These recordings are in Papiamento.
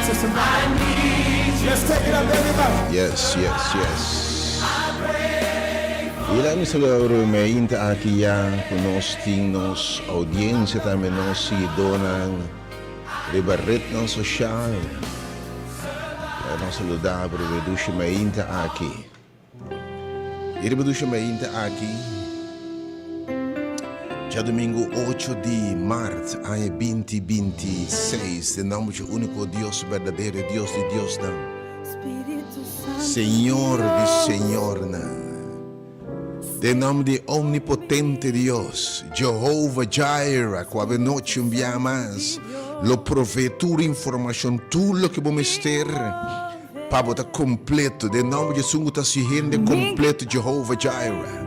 to somebody. Let's take it up, everybody. Yes. I laga mi saluda ora mainta aki ya ku nos tin nos audiencia tambe nos siguidónan riba retnan sosial. Laga nos saluda bo riba e dushi mainta aki. I riba dushi mainta aki, djadumingu ocho di mart aña 2026, den nomber dje úniko Dios berdadero, e Dios di diosnan, Señor di señornan, den nomber di e omnipotente Dios, Jehovah Jireh, ku awe nochi un bia mas lo provee tur informashon, tur loke bo mester Pa bo ta kompleto. Den nòmber di esun ku ta hasi hende kompleto, Jehovah Jireh.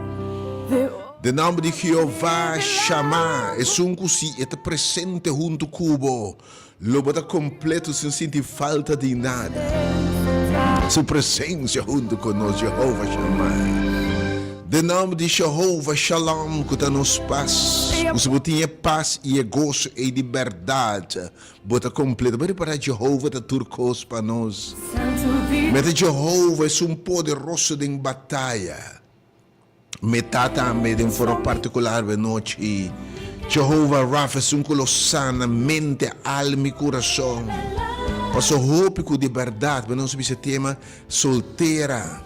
Den nòmber di Jehová Shammah, esun ku si e ta presente huntu ku bo, lo bo ta kompleto sin sinti falta di nada. Su presensia huntu ku nos, Jehovah Shammah. Den nòmber di Jehovah Shalom, ku ta nos pas. Ku si bo tin e pas i e goso ei di bèrdat, Bo ta kompleto. Bo ripará Jehova ta tur kos pa nos. Meta Jehova esun poderoso den bataya. Meta tambe den forma partikular bo anochi. Jehova Rafa esun ku lo sana mente, alma i kurason. Paso hopi ku di bèrdat bo nos bisa tema soltera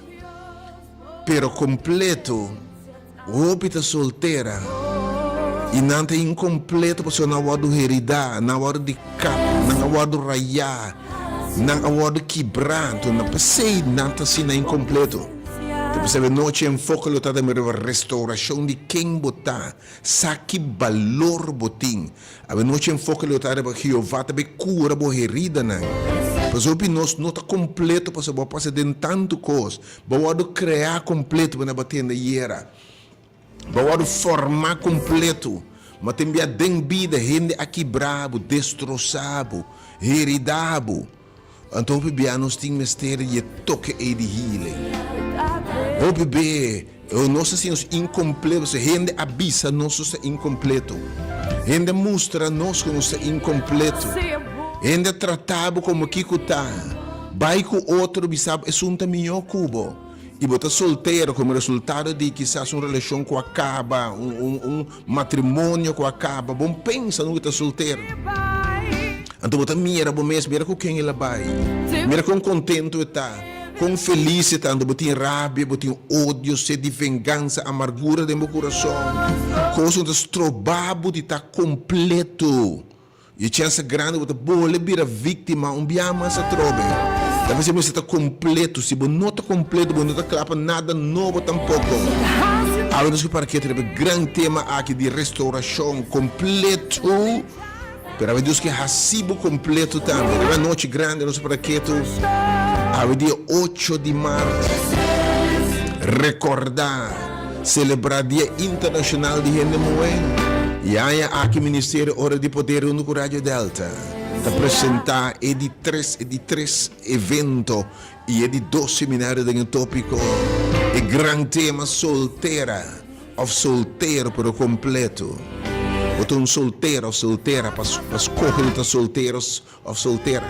pero kompleto. Hopi ta soltera i nan ta inkompleto pasobra nan a wòrdu heridá, nan a wòrdu di kap, nan a wòrdu rayá, nan a wòrdu kibrá. Anto nan p'esei nan ta asina inkompleto. Ta p'esei anochi enfoke lo ta den riba restourashon di ken bo ta, sa ki balor bo tin. Anochi enfoke lo ta riba Jehová ta bai kura bo heridanan. Pasobra hopi nos no ta kompleto pasobra bo a pasa den tantu kos. Bo wòrdu kreá kompletu pa na bo tenda yera. Bo wòrdu formá kompletu. Ma tin bia den bida hende a kibrá bo, destrosá bo, heridá bo. Anto hopi bia nos tin mester di e toke ei di healing. Hopi be nos ta sinti nos inkompleto pasobra hende a bisa nos nos ta inkompleto. Hende a mustra nos ku nos ta inkompleto. Hende a trata bo komo kiko ta. Bai ku otro bisa bo esun ta mihó ku bo i bo ta soltero komo resultado di kisas un relashon ku a kaba, un matrimonio ku a kaba, bo pensa nunka ta soltero. Anto bo ta mira bo mes, mira ku ken el a bai, mira kon kontentu e ta, kon felis e ta, anto bo tin rabia, bo tin odio, sed di vengansa, amargura den bo kurason, kos ku ta stroba bo di ta kompleto. E chèns ta grandi bo ta bole bira víktima un bia mas atrobe. Ta p'esei mester ta kompleto. Si bo no ta kompleto, bo no ta kla pa nada nobo tampoko. Awe nos ke para kete riba e gran tema aki di restourashon kompleto. Pero awe Dios ke hasi bo kompleto tambe. Riba anochi grandi nos a para ketu awe dia ocho di mart. Rekordá. Selebrá Dia Internashonal di Hende Muhé. E aña aki Ministerio Ora di Poder huntu ku Radio Delta ta presentá e di tres e di tres evento i e di dos seminario den e tópiko E Gran Tema Soltera òf Soltero pero Kompleto. Bo ta un soltero òf soltera pa skohe di ta soltero Of soltera.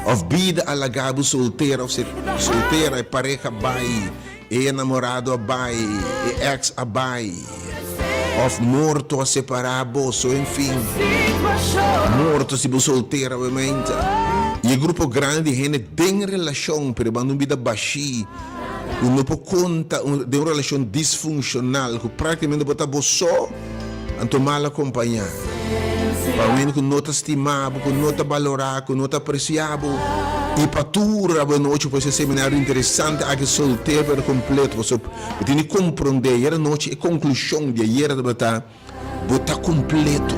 Of bida a laga bo soltera of soltera, e pareha bai, e enamorado a bai, e ex a bai, of morto a separa boso, enfin. Morto si bo soltera obviamente. I e grupo grandi di hende den relashon pero banda un bida bashí ku no por konta den un relashon disfunshonal ku praktikamente bo ta bo so. Anto mal akompañá pa un hende ku no ta stima bo, ku no ta balorá, ku no ta apresiá bo. I pa tur awenochi por esei seminario interesante aki soltero pero kompleto pasobra bo tin di komprondé ayer anochi e konklushon di ayer tabata bo ta kompleto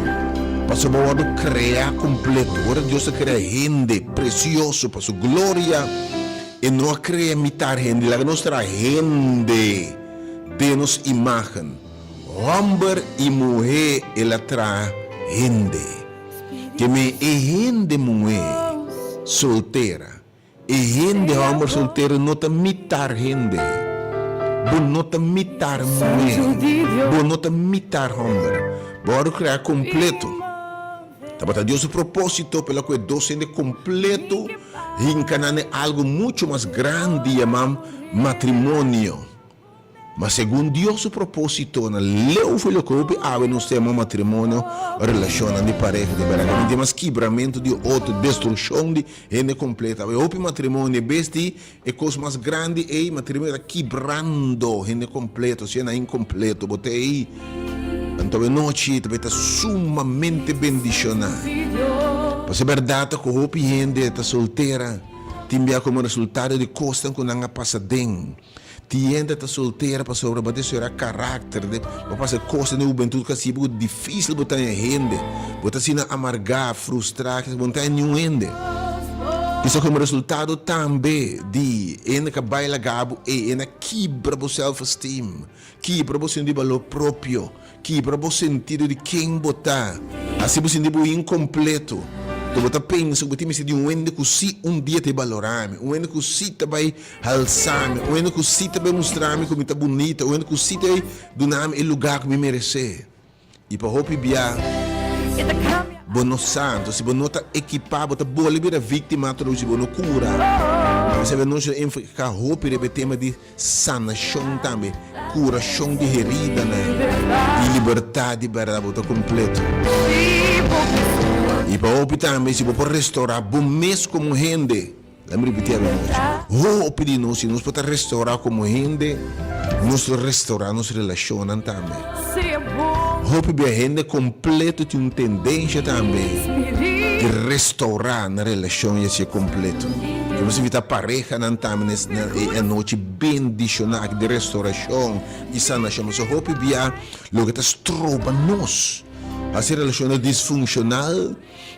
pasobra bo a wòrdu kreá kompleto. Ora Dios a krea hende presioso pa su gloria e no a krea mitar hende laga nos traha hende den nos imágen. Hòmber i muhé el a traha hende. Ke men e hende muhé soltera, e hende hòmber soltero no ta mitar hende. Bo no ta mitar muhé, bo no ta mitar hòmber. Bo wòrdu krea kompleto. Tabata Dios su propósito pa el a ku e dos hende kompleto hinka nan den algu muchu mas grandi yamá matrimonio. Ma segun Dios su propósitonan, leu for loke hopi awe nos ta yama matrimonio, relashonnan di pareha, di bèrdat ku tin mas kibramentu di otro, destrukshon di hende kompleto. Awe hopi matrimonio, e bes di e kos mas grandi ei, matrimonio ta kibrando hende kompleto, si nan inkompleto. Bo ta ei, anto awe nochi ta bai ta sumamente bendishoná. Pasobra e bèrdat ta ku hopi hende ta soltera, tin bia komo resultado di kosnan ku nan a pasa den. Tienda ta soltera pasobra bo ta sera karakter de bo pasa kos den hubentud ku a sibi ku difisil bo ta haña hende bo ta asina amargá frustrá kisas bo no ta haña niun hende kisa komo resultado tambe di hende ka bai laga bo ei hende a kibra bo self esteem kibra bo sentido di balor propio. Kibra bo sentido di ken bo ta. Hasi bo sinti bo inkompleto. To bo ta pensa ku bo tin mester di un hende ku sí un dia ta balorá mi, un hende ku sí ta bai halsá mi, un hende ku sí ta bai mustra mi ku mi ta bunita, un hende ku sí ta bai duna mi e lugá ku mi meresé. I pa hopi bia bo no sa. Anto si bo no ta ekipá, bo ta bolbe bira víktima atrobe si bo no kura. P'esei nos ta enfoká hopi riba e tema di. Sanashon tambe, kurashon di heridanan i libertat di bèrdat bo ta kompleto. I pa hopi tambe, si bo por restourá bo mes komo hende, laat mi ripití awe nochi, hopi di nos, si nos por ta restourá komo hende, nos lo restourá nos relashonnan tambe. Hopi bia hende kompleto tin un tendensha tambe di restourá nan relashon i hasié kompleto. Ke nos invitá parehanan tambe na e anochi bendishoná aki di restourashon i sanashon. Pasobra hopi bia loke ta stroba nos hasi relashonnan disfunshonal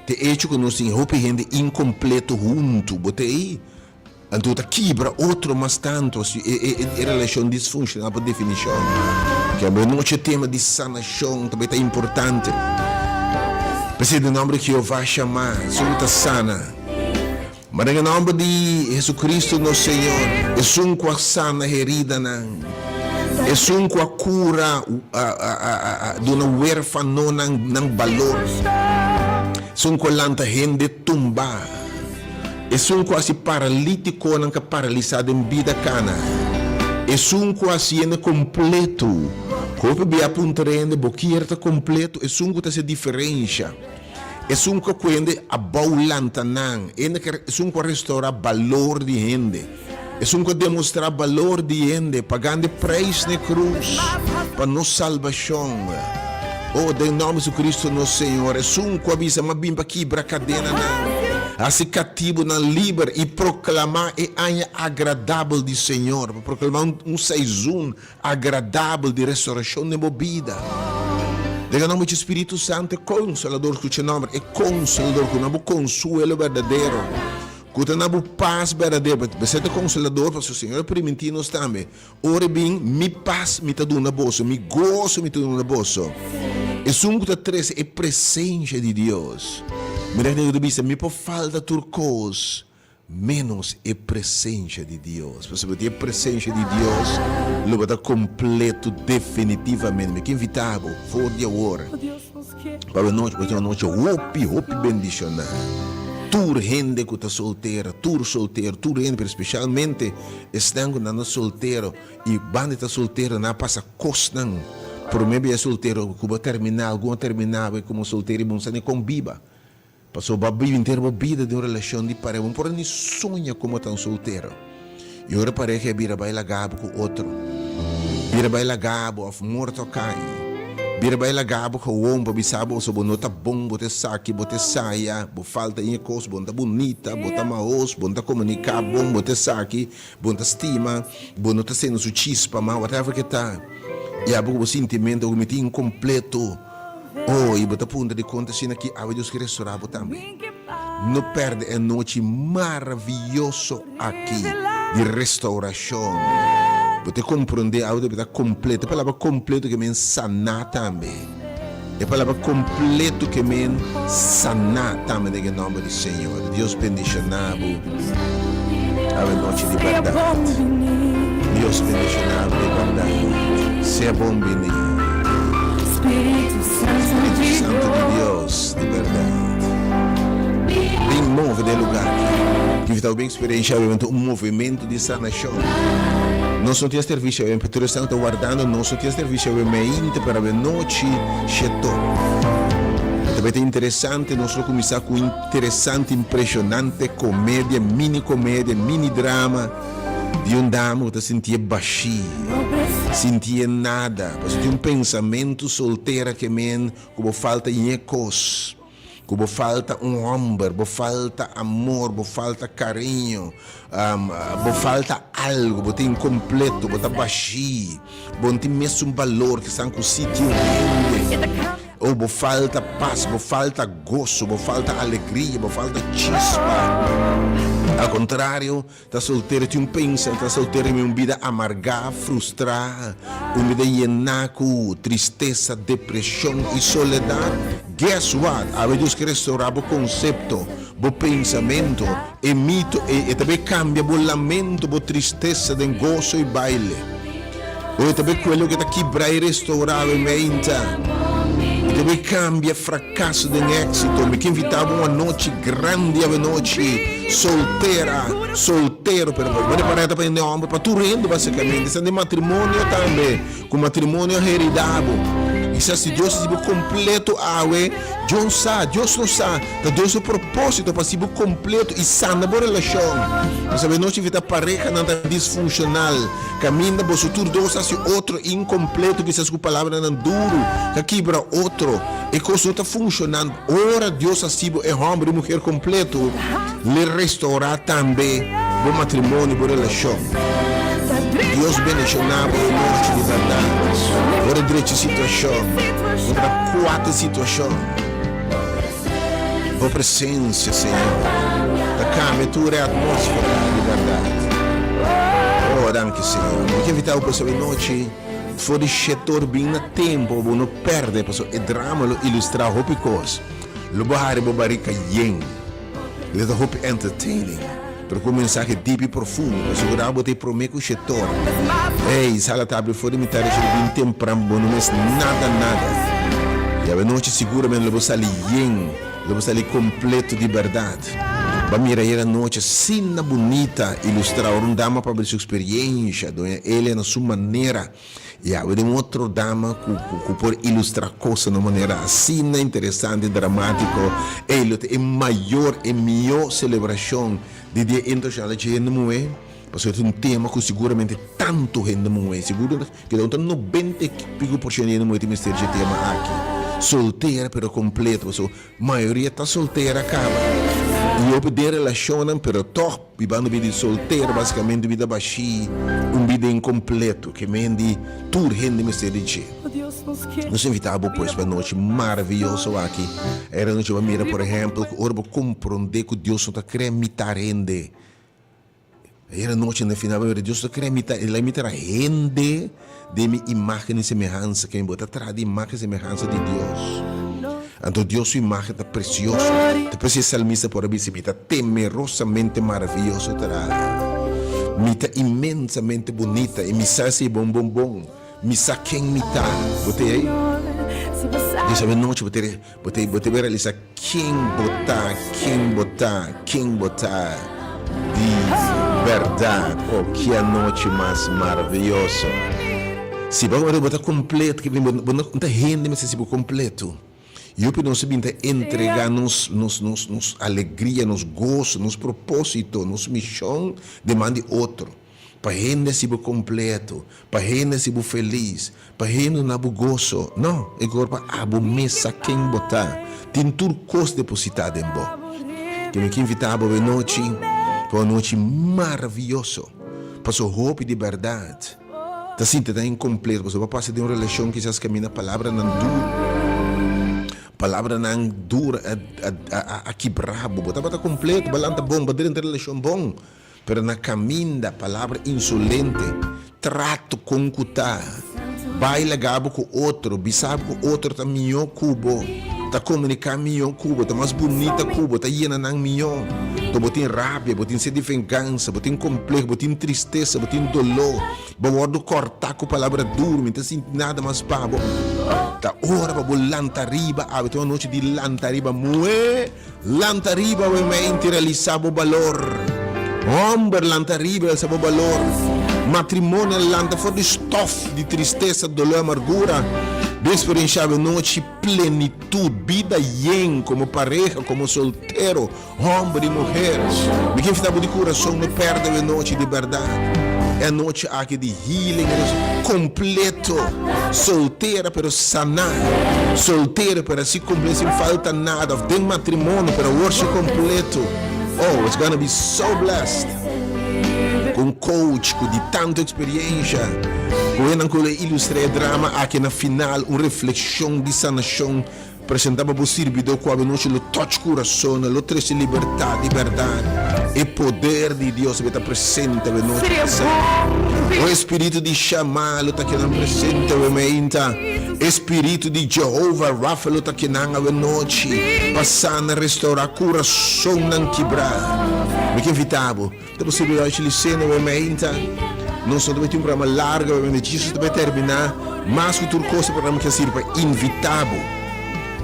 ta e echo ku nos tin hopi hende inkompleto huntu. Bo ta ei? Anto ta kibra otro mas tantu si e relashon disfunshonal pa definishon. Ke awe nochi e tema di sanashon ta bai ta importante. P'esei den nòmber di Jehová Shamá, esun ku ta sana. Ma den e nòmber di Hesukristu nos Señor, esun ku a sana heridanan, esun ku a kura, a duna wérfanonan nan balor, esun ku a lanta hende tumbá. Esun ku hasi paralítikonan ka paralisá den bida kana. Esun ku hasi hende kompletu. Hopi bia puntra hende, Bo kier ta kompletu? Esun ku ta hasi diferensha. Esun ku a ku hende abou lanta nan. Esun ku a restourá balor di hende. Esun ku a demostrá balor di hende pagando e preis na e krus pa nos salbashon. O, den nòmber di Jesucristo nos Señor, esun ku a bisa, M'a bin pa kibra kadenanan, hasi katibunan liber i proklamá e aña agradabel di Señor, pa proklamá un seizun agradabel di restourashon den bo bida. Den e nòmber di Spiritu Santu, e Konsolador, skucha e nòmber, e Konsolador, ku na bo konsuelo berdadero. Ku ta na bo pas berdadero. P'esei ta konsolador, pasobra Señor a primintí nos tambe, Ora e bin, mi pas mi ta duna boso, mi goso mi ta duna boso. Esun ku ta trese e presensia di Dios. Mira ku ta bisa, Mi por falta tur kos, ménos e presensia di Dios. Pasobra tin e presensia di Dios, lo bo ta kompleto definitivamente. Mi ke invitá bo for di awor. Pa bo nochi por ta un nochi hopi, hopi bendishoná. Tur hende ku ta soltero, tur soltero, tur hende, pero speshalmente esnan ku nan ta soltero i banda di ta soltero nan a pasa kosnan. Promé bia soltero ku bo a terminá, algun a terminá bo komo soltero i bo no sa ni kon biba. Pasobra bo a biba henter bo bida den un relashon di pareha, bo no por ni soña komo ta un soltero. I ora pareha e bira bai laga bo ku otro, bira bai laga bo òf morto a kai, bira bai laga bo gewon pa bisa bo pasobra bo no ta bon, bo ta esaki, bo ta esaya, bo falta e kos, bo no ta bunita, bo ta mahos, bo no ta komuniká bon, bo ta esaki, bo no ta stima, bo no ta sende su chispa mas, whatever ke ta, i abo ku bo sintimentu, ku mi tin inkompleto. Oh, i bo ta puntra dikon ta asina ki awe Dios ke restorá bo tambe. No pèrdè e anochi maravioso aki di restourashon. Bo ta komprondé awe ta ta kompleto. E palabra kompleto ke men saná tambe. E palabra kompleto ke men saná tambe den e nòmber di Señor. Dios bendishoná bo awe nochi di bèrdat. Dios bendishoná bo di bèrdat. Sea bon bini. Spiritu Spiritu Santu di Dios di bèrdat. move den e lugar aki. Ki ta bo eksperensia awe un movementu di sanashon. Nos no tin e servisio awe, pero tur esnan ku ta wardando nos no tin e servisio awe mainta, pero awe nochi sheto. Ta bai ta interesante, nos lo kuminsá ku un interesante, impreshonante komedia, mini komedia, mini drama di un dama ku ta sintié bashí, sintié nada, pasobra tin un pensamentu soltera ke men ku bo falta ñe kos. Ku bo falta un hòmber, bo falta amor, bo falta kariño, bo falta algu, bo ta inkompleto, bo ta bashí, bo no tin mesun balor ku esnan ku sí tin hende. Oh, bo falta pas, bo falta goso, bo falta alegria, bo falta chispa. Al kontrario, Ta soltero tin un pensa, ta soltero riba un bida amargá, frustrá, un bida yená ku tristesa, depreshon i soledat. Guess what? Awe Dios ke restourá bo konsepto, bo pensamentu, e mito ei. E ta bay kambia bo lamento, bo tristesa den goso i baile. O e ta bay kue loke ta kibrá i restourá awe meinta. E ta bay kambia frakaso den éksito. Mi ke invitá bo un anochi grandi awe nochi. Soltera, soltero, pero bo repará ta pa hende homber, pa tur hende basikamente, esnan den matrimonio tambe, ku matrimonio a heridá bo. Kisas si Dios hasi bo kompleto awe, Dios sa, Dios no sa, ta Dios su propósito pa hasi bo kompleto i sana bo relashon. Nos awe nochi invitá parehanan ta disfunshonal, kaminda boso tur dos hasi otro inkompleto, kisas ku palabranan duru, ta kibra otro, e kos no ta funshonando. Ora Dios hasi bo e hòmber i muher kompleto, l'e restourá tambe bo matrimonio, bo relashon. Dios bendishoná bo e nochi di bèrdat. Ora drecha situashon, bo ta kuater situashon. Bo presensia, Señor, ta kambia tur e atmósfera di bèrdat. Oh, danki, Señor. Mi ke invitá bo pa esaki nochi. For di shetor bin na tempo bo no perde pasobra e drama lo ilustra hopi kos. Lo bo hari bo barika yen. Lo ta hopi entertaining pero ku un mensahe deep i profundo. Asegura bo ta e prome ku shetor. Ey, sala ta abri for di mitad di shetor bin tempran bo no mes nada nada. I awenochi siguramente lo bo sali yen, lo bo sali kompleto di bèrdat. Ba mira ayer anochi asina bunita ilustra ora un dama papia di su experiencia, doña Elia na su manera y awe den un otro dama cu cu por ilustra cosa na un manera asina interesante y dramatico, ey lo ta e mayor e miyo celebracion di Dia Internacional di Hende Muhe, pasobra ta un tema cu siguramente tanto hende muhe, sigur Keda un ta nobenta y pico por ciento di hende muhe tin mester dje tema aki, soltera pero completo, pasobra Mayoria ta soltera kaba y hopi den relacionnan pero toch bibando bida di soltero basicamente un bida bashi, un bida incompleto ke men di tur hende mester di dje. Nos invita bo pues pa e nochi maraviyoso aki. Era nochi bo a mira por ehempel cu ora bo compronde cu Dios no ta crea mitar hende. Ayera nochi na final bo mira Dios ta crea mi ta el a mi traha hende den mi imagen y semehansa ke mi bo ta traha di imagen y semehansa di Dios anto Dios su imagen ta precioso ta p'esei e salmista por a bisa mi ta temerosamente maraviyoso traha mi ta inmensamente bunita y mi sa esei bon bon bon mi sa ken mi ta bo ta ei Dios awe nochi bo ta Bo ta bo ta realisa ken bo ta, ken bo ta, ken bo ta di berdad. Oh, ki anochi mas maraviyoso. Si bo bo ta completo, ki bo bo no ta hende mester si bo completo. Yopi nos a bin ta entrega nos nos nos nos alegria, nos goso, nos proposito, nos mision den man di otro. Pa hende hasi bo kompleto, pa hende hasi bo felis, pa hende duna bo goso. No, e kor pa abo mes sa ken bo ta. Tin tur kos depositá den bo. Ke mi ke invitá bo awenochi pa un anochi maravioso. Paso hopi di bèrdat ta sinti tan inkompleto pasobra bo a pasa den un relashon kisas kaminda palabranan duru, palabranan duru a kibra bo. Bo tabata kompleto, bo a lanta bon, bo a drenta relashon bon. Pero na caminda, palabra insolente, trato con cu ta, bay laga bo cu otro, bisa bo cu otro ta miho cu bo. Ta komuniká mihó ku bo, ta mas bunita ku bo, ta yena nan mihó. To bo tin rabia, bo tin sed di vengansa, bo tin kompleho, bo tin tristesa, bo tin doló, bo wòrdu kòrtá ku palabra duru, mi ta sinti nada mas pa bo. Ta ora pa bo lanta riba awe, ta un anochi di lanta riba. Muhé, lanta riba awe meinti, realisá bo balor. Hòmber, lanta riba, realisá bo balor. Matrimonio, lanta for di stòf di tristesa, doló i amargura. Bo eksperenshá awe nochi plenitut, bida yen komo pareha, komo soltero. Homber i muher, mi ke invita bo di kurason no perde e nochi di bèrdat. E anochi aki di healing kompleto. Soltera pero saná. Soltero pero asi kompleto sin falta nada. Of den matrimonio pero awor si kompleto. Oh, it's gonna be so blessed. Ku un coach ku di tantu eksperiencia, ku hendenan ku lo ilustra e drama aki na final, un reflekshon di sanashon. Presentá pa bo sirbidó ku abenochi lo touch kurasonnan, lo trese libertat di bèrdat. E poder di Dios lo ta presente abenochi p'esei. O e spiritu di Shamá lo ta kinan presente awe meinta. E spiritu di Jehovah Rapha lo ta kinan awenochi pa sana, restourá kurasonnan kibrá. Mi ke invitá bo. Ta posibel awe chili sena awe meinta. Nos no ta bai tin un programa largo awe meinta. Jesus ta bai termina mas ku tur kos e programa ki a sirbi pa invita bo.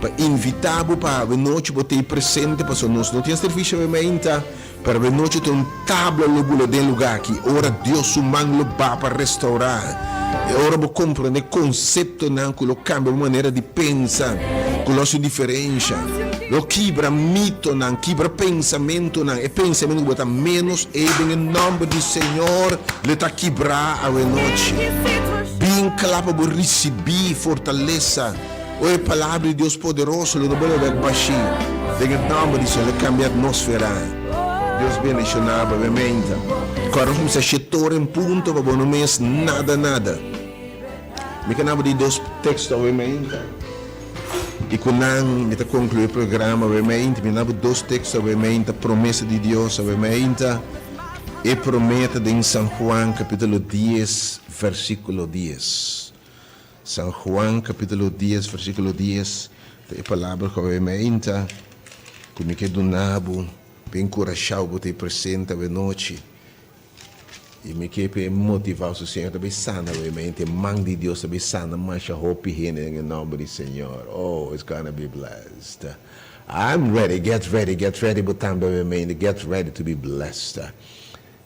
Pa invita bo pa awe nochi bo ta ei presente pasobra nos no tin servisio awe meinta. Pero awe nochi ta un tabla lo bula den luga aki ora Dios su man lo ba pa restaura. E ora bo komprende konseptonan ku lo kambia bo manera di pensa, ku lo hasi un diferensha. Lo kibra mitonan, kibra pensamentunan, e pensamentu ku bo ta ménos ei den e nòmber di Señor lo ta kibrá awenochi. Bin kla pa bo risibí fortalesa. O e Palabra di Dios poderoso lo no bolbe bèk bashí. Den e nòmber di Señor lo kambia atmósfera. Dios bendishoná bo awe-meinta. Kòrda nos kuminsá shetor en punto pa bo no mes nada nada. Mi ke naba di dos teksto awe-meinta. I ku nan mi ta konkluí e programa awe meinta. Mi naba dos teksto awe meinta, promesa di Dios awe meinta. E promé ta den San Juan kapítulo dies, versíkulo dies. San Juan kapítulo dies, versíkulo dies ta e palabra ku awe meinta ku mi ke duna bo pa enkurashá bo ta e presente awe nochi. I mi ke pa e motivá su Señor ta bay sana awe mente. Man di Dios ta bay sana masha hopi hende den e nomber di Señor. Oh, it's gonna be blessed. I'm ready, get ready, get ready bo tambe awe mente. Get ready to be blessed.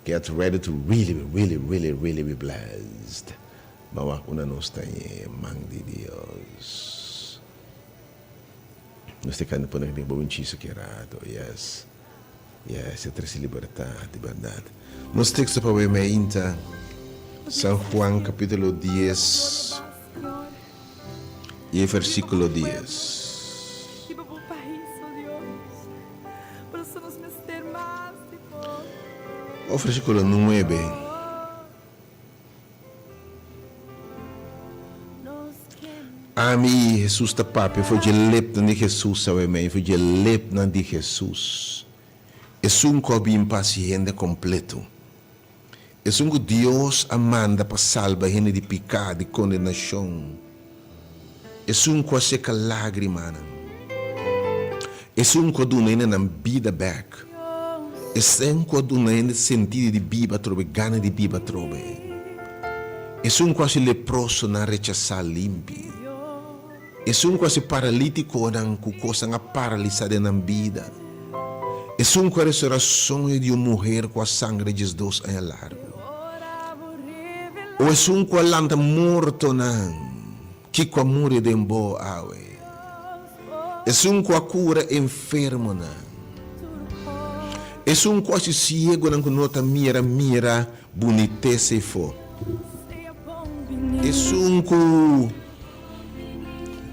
Get ready to really, really, really, really be blessed. Ban wak unda nos ta e man di Dios. Nos ta kende pone den bo winchiso ki rato, yes. Yes, e trese libertat di bèrdat. Nos teksto pa awe meinta, San Juan kapítulo dies i e versíkulo dies. O versíkulo nuebe. Ami i Hesus ta papia for dje lepnan di Hesus awe mei, for dje lepnan di Hesus. Esun ku a bin pa hasi hende kompleto. Esun ku Dios a manda pa salba hende di piká, di kondenashon. Esun ku a seka lágrimanan. Esun ku a duna hende nan bida bèk. Esun ku a duna hende sentido di biba atrobe, gana di biba atrobe. Esun ku hasi leprosonan rechasá limpi. Esun ku hasi paralítikonan ku kosnan a paralisá den nan bida. Esun ku a restorá soño di un muher ku a sangra diesdos aña largu. O esun ku a lanta mortonan, kiko a muri den bo awe? Esun ku a kura enfermonan. Esun ku hasi siegonan ku no ta mira mira bunitesa efo. Esun ku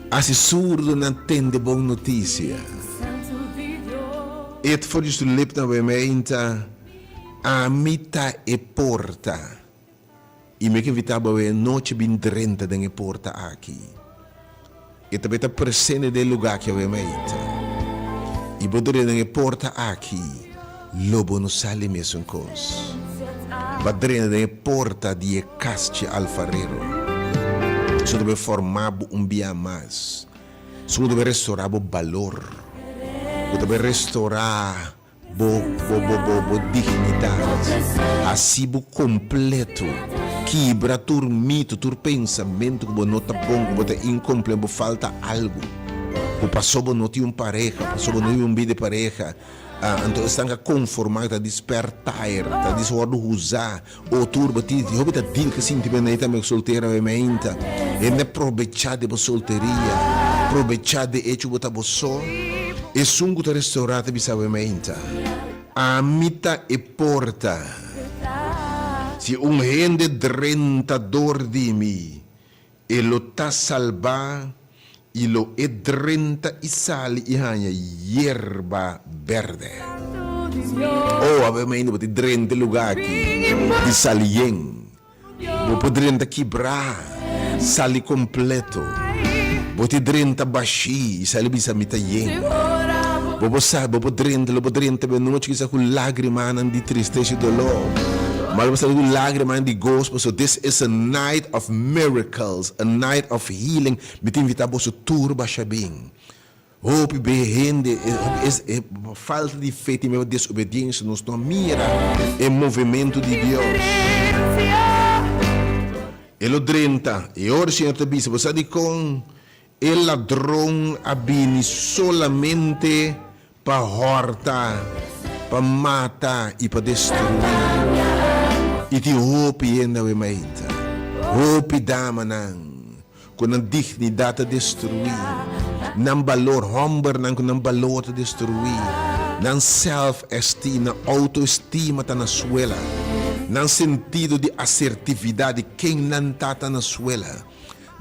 hasi surdonan tende bon notisia. Et for di su lipnan wemeinta, Ami ta e porta. I mi ke invitá bo awe nochi bin drenta den e porta aki. E ta bay ta presente den e lugá aki awe mainta. I bo drenta den e porta aki, lo bo no sali mesun kos. Bo a drenta den e porta di e kas dje alfarero. Esun ta bay forma bo un bia mas. Esun ku ta bai restorá bo balor, ku ta bai restorá bo bo bo bo bo dignidat. Hasi bo kompleto. Kibra tur mito, tur pensamentu ku bo no ta bon, ku bo ta inkompleto, bo falta algu. Ku paso bo no tin un pareha, paso bo no tin un bida di pareha. Anto esnan ka konformá, ta dispertair, ta dis wòrdu huzá. O tur bo tin hopi ta deal ku e sintimentu ei tambe ku soltero awe meinta. Hende a probechá di bo solteria, probechá di echo ku bo ta bo so. Esun ku ta restourá ta bisa awe meinta, Ami ta e porta. Si un hende drenta dor di mi, E lo ta salbá i lo e drenta i sali i haña yerba bèrdè. Oh, awe mainda bo tin drenta e lugá aki i sali yen. Bo por drenta kibrá, sali kompleto. Bo tin drenta bashí i sali bisa mi ta yen. Bo por sa, bo por drenta, lo por drenta be nochi kisa ku lágrimanan di tristesa i doló, ma lo por sali ku lágrimanan di goso pasobra this is a night of miracles, a night of healing. Mi ta invitá boso tur basha bin. Hopi be hende, hopi es e falta di fe tin meba desobediensia, nos no a mira e movementu di Dios. E lo drenta, i ora Señor ta bisa, bo sa dikon? E ladron a bini solamente pa hòrta, pa mata i pa destruí. I tin hopi hende awe maita, hopi damanan ku nan dignidat ta destruí, nan balor, hòmbernan ku nan balor ta destruí, nan sèlf-esteem, nan outoestima ta na suela, nan sentido di asertividat di ken nan ta ta na suela.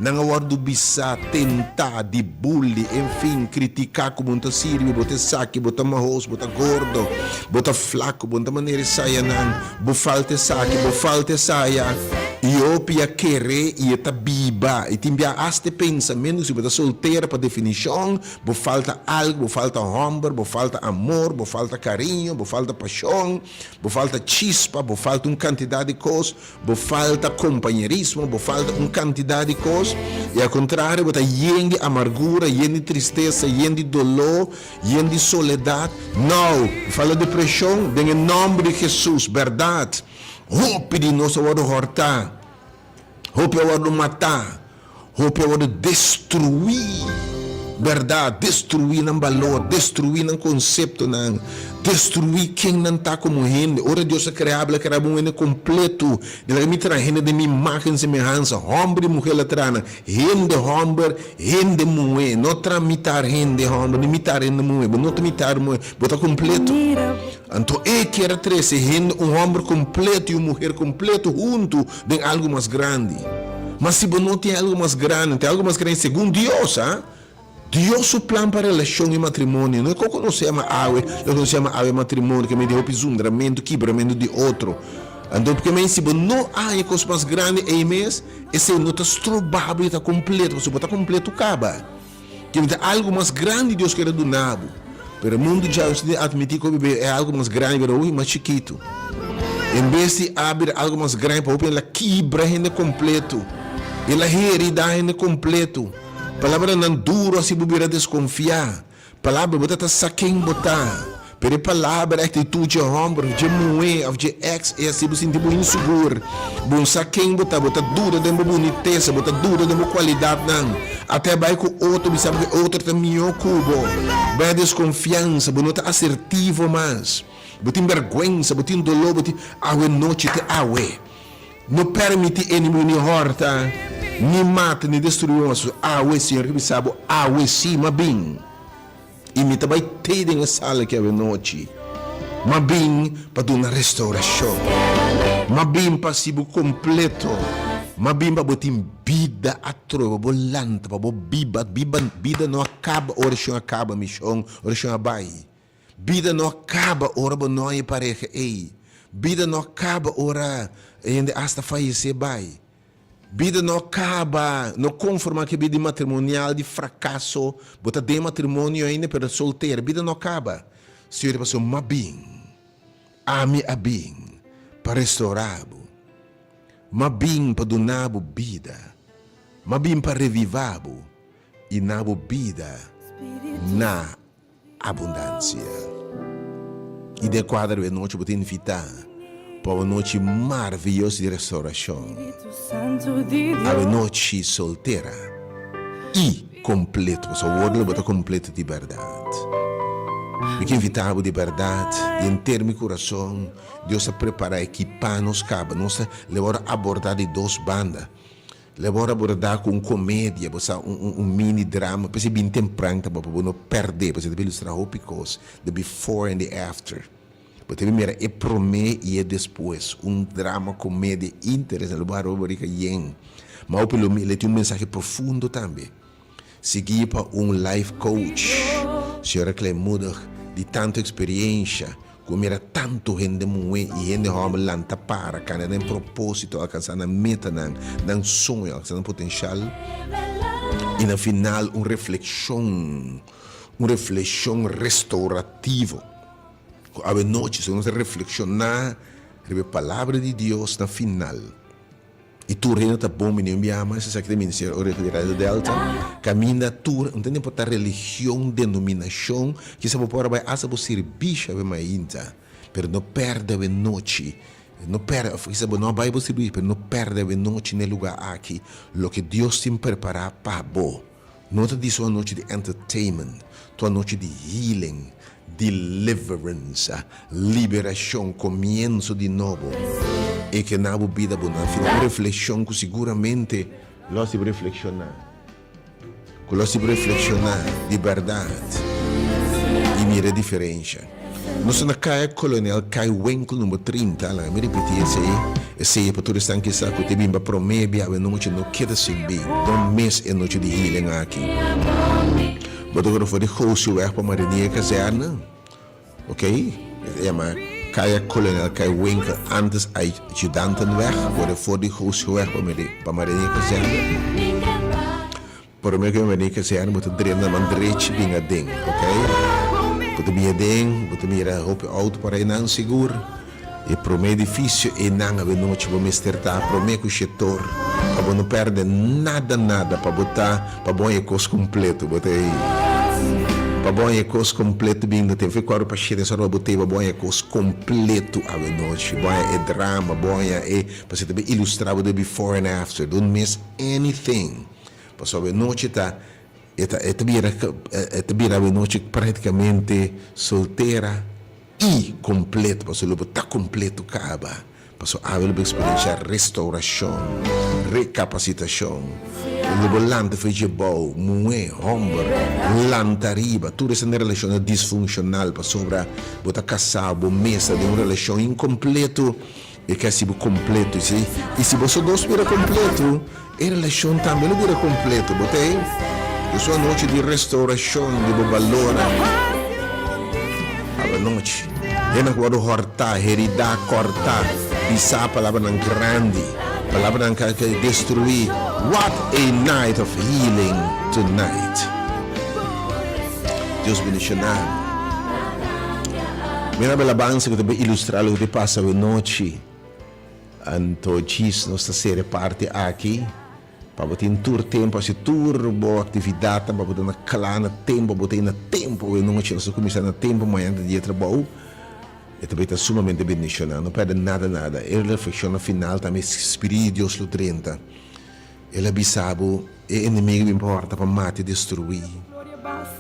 Nan a wòrdu bisá, tentá, di bully, enfin, kritiká ku bo no ta sirbi, bo ta esaki, bo ta mahos, bo ta gordo, bo ta flaku, bo no ta manera esayanan, bo falta esaki, bo falta esaya. I hopi a kere i e ta biba. I tin bia asta e pensamentu ku si bo ta soltera pa definishon, bo falta algu, bo falta hòmber, bo falta amor, bo falta kariño, bo falta pashon, bo falta chispa, bo falta un kantidat di kos. Bo falta kompañerismo, bo falta un kantidat di kos, i al kontrario bo ta yen di amargura, yen di tristesa, yen di doló, yen di soledat. Nou, bo falta depreshon, den e nòmber di Hesus, bèrdat, hopi di nos a wòrdu hòrtá, hopi a wòrdu matá, Hopi a wòrdu destruí, bèrdat, destruí nan balor, destruí nan konseptonan, destruí ken nan ta komo hende. Ora Dios a krea bo, El a krea bo un hende kompletu. El a krea mi traha hende den mi imágen i semehansa, hòmber i muhé El a traha nan, hende hòmber, hende muhé. No traha mitar hende hòmber ni mitar hende muhé. Bo no ta mitar muhé, bo ta kompletu. Anto E kier a trese hende, un hòmber kompletu i un muher kompletu huntu den algu mas grandi. Ma si bo no tin algu mas grandi, tin algu mas grandi segun Dios, ha? Dios su plan pa relashon i matrimonio no e koko nos yama awe, loke nos yama awe matrimonio, ke mei hopi zundramentu, kibramentu di otro. Anto ke mei si bo no haña kos mas grandi ei mes, esei no ta stroba bo di ta kompleto, pasobra bo ta kompleto kaba. Kende ta algu mas grandi Dios kere duna bo. Pero e mundu djawe nos tin di atmití ku hopi e algu mas grandi bira hopi mas chikitu. En bes di a bira algu mas grandi pa hopi el a kibra hende kompletu. El a heridá hende kompletu. Palabranan duru hasi bo bira deskonfiá. Palabra bo ta ta sa ken bo ta. Pero e palabra, e actitud dje homber of dje muhe of dje ex e haci bo sinti bo insigur. Bo no sa ken bo ta, bo ta duda den bo bunitesa, bo ta duda den bo cualidadnan. Ata e bay cu otro bisa bo cu e otro ta miho cu bo. Bay a desconfiansa, bo no ta asertivo mas. Bo tin berguensa, bo tin dolor, bo tin. Awe nochi te awe. No permiti enemigo ni horta, ni mata, ni destrui bo mas. Awe Señor ke bisa bo, awe si, ma bin. I mi ta bai tei den e sala aki awenochi. M'a bin pa duna restaurashon. M'a bin pa hasi bo kompleto. M'a bin pa bo tin bida atrobe, pa bo lanta, pa bo biba. Biba, bida no a kaba ora shon a kaba, mi shon, ora shon a bai. Bida no a kaba ora bo no haña e pareha ei. Bida no a kaba ora e hende asta fayesé bai. Bida no a kaba, no konformá ku e bida di matrimonial di frakaso, bo ta den matrimonio ainda pero soltero, bida no a kaba. Señor ta pasó, M'a bin, ami a bin pa restourá bo, m'a bin pa duna bo bida, m'a bin pa revivá bo. i na bo bida na abundansia. I den kuadro di e nochi bo ta invitá pa un nochi maravioso di restaurashon. Awe nochi soltera i kompleto, pasobra awor lo bo ta kompleto di bèrdat. Mi ke invitá bo di bèrdat, di henter mi kurason. Dios a prepará, ekipá nos kaba. Nos ta lewor abordá di dos banda. Lewor abordá ku un komedia, bo sa, un un mini drama. P'esei bin tempran ta bo pa bo no pèrdè, pasobra ta ilustrá hopi kos, the before and the after. Bo ta bin mira e promé i e despues. Un drama komedia interesante. Lo bo hara bo barika yen. Ma hopi lo mi, lo tin un mensahe profundo tambe. Sigui pa un life coach, Señora Kleinmoedig, di tantu experiencia, cu a mira tantu hende muhe y hende homber lanta para, cana den proposito, alcansa nan metanan, nan soño, alcansa nan potencial, y na final un reflexion, un reflexion restaurativo, cu awe nochi si nos a reflexiona riba e palabra di Dios na final. I tur hende ta bon bini un biaha mas esaki ta e Ministerio Oreho di Radio Delta kaminda tur no ta importa religion denominashon kisa bo por a bai hasta bo sirbishi awe mainta pero no perde awe nochi no perde of kisa bo no a bai bo sirbishi pero no perde awe nochi na e luga aki loke Dios tin prepara pa bo. No ta di su anochi di entertainment, tu anochi di healing, deliverance, liberacion, comienzo di nobo. E ke na bo bida bo na final un reflexion cu siguramente lo haci bo reflexiona, cu lo haci bo reflexiona di berdad y mira e diferencia. Nos ta na Kaya Kolonel Kai Winkel number 30, laga mi ripití esei, esei e pa tur esnan ki sa ku te bin pa promé bia awe nochi no keda sin bin, no mis e nochi di healing aki. Bo ta kore for di Gosiweg pa Marinier Kazerne, ok, e ta yama Kaya Kolonel Kai Winkel, antes Adjudantenweg, kore for di Gosiweg pa Marinier Kazerne. Prome ku mi bini kazerne bo ta drenta na man drechi bin aden, ok? Bo ta bin aden, bo ta mira hopi auto para einan sigur. E prome edifisio einan awenochi bo mester ta prome ku shetor pa bo no perde nada nada pa bo ta pa bo haña e kos kompleto bo ta ei. Pa bo haña e kos kompleto bin na tempo kuadro pa shete esora bo ta ei pa bo haña e kos kompleto awenochi. Bo haña e drama, bo haña e pasobra ta bin ilustra bo de before and after. Don't miss anything. Pasobra e nochi ta e ta e ta bira e ta bira e nochi práktikamente soltera i kompleto pasobra lo bo ta kompleto kaba pasobra awe lo bo eksperenshá restourashon, rekapasitashon, lo bo lanta for dje bou, muhé, hòmber, lanta ariba, tur esnan den relashonnan disfunshonal pasobra bo ta kasá, bo mes ta den un relashon inkompleto. E ke hasi bo kompleto, si. I si boso dos bira kompleto, e relashon tambe lo bira kompleto. Bo ta ei? Es un anochi di restourashon di bo balornan. Awanochi, hende ku wòrdu hòrtá, heridá, kòrtá, bisá palabranan grandi, palabranan ku a destruí. What a night of healing tonight! Dios bendishoná bo. Mira belabansa ku ta bin ilustrá loke ta pasa awenochi. Anto djis nos ta sera e parti aki pa bo tin tur tempu hasi tur bo aktividatnan pa bo ta na kla na tempu, bo ta na tempu awenochi. Nos ta kuminsá na tempu mañana ta dia trabou. E ta bai ta sumamente bendishoná. No pèrdè nada nada. E reflekshon na final tambe Spiritu di Dios lo drenta. El a bisa bo, E enemigu bin pa hòrta, pa mata i destruí.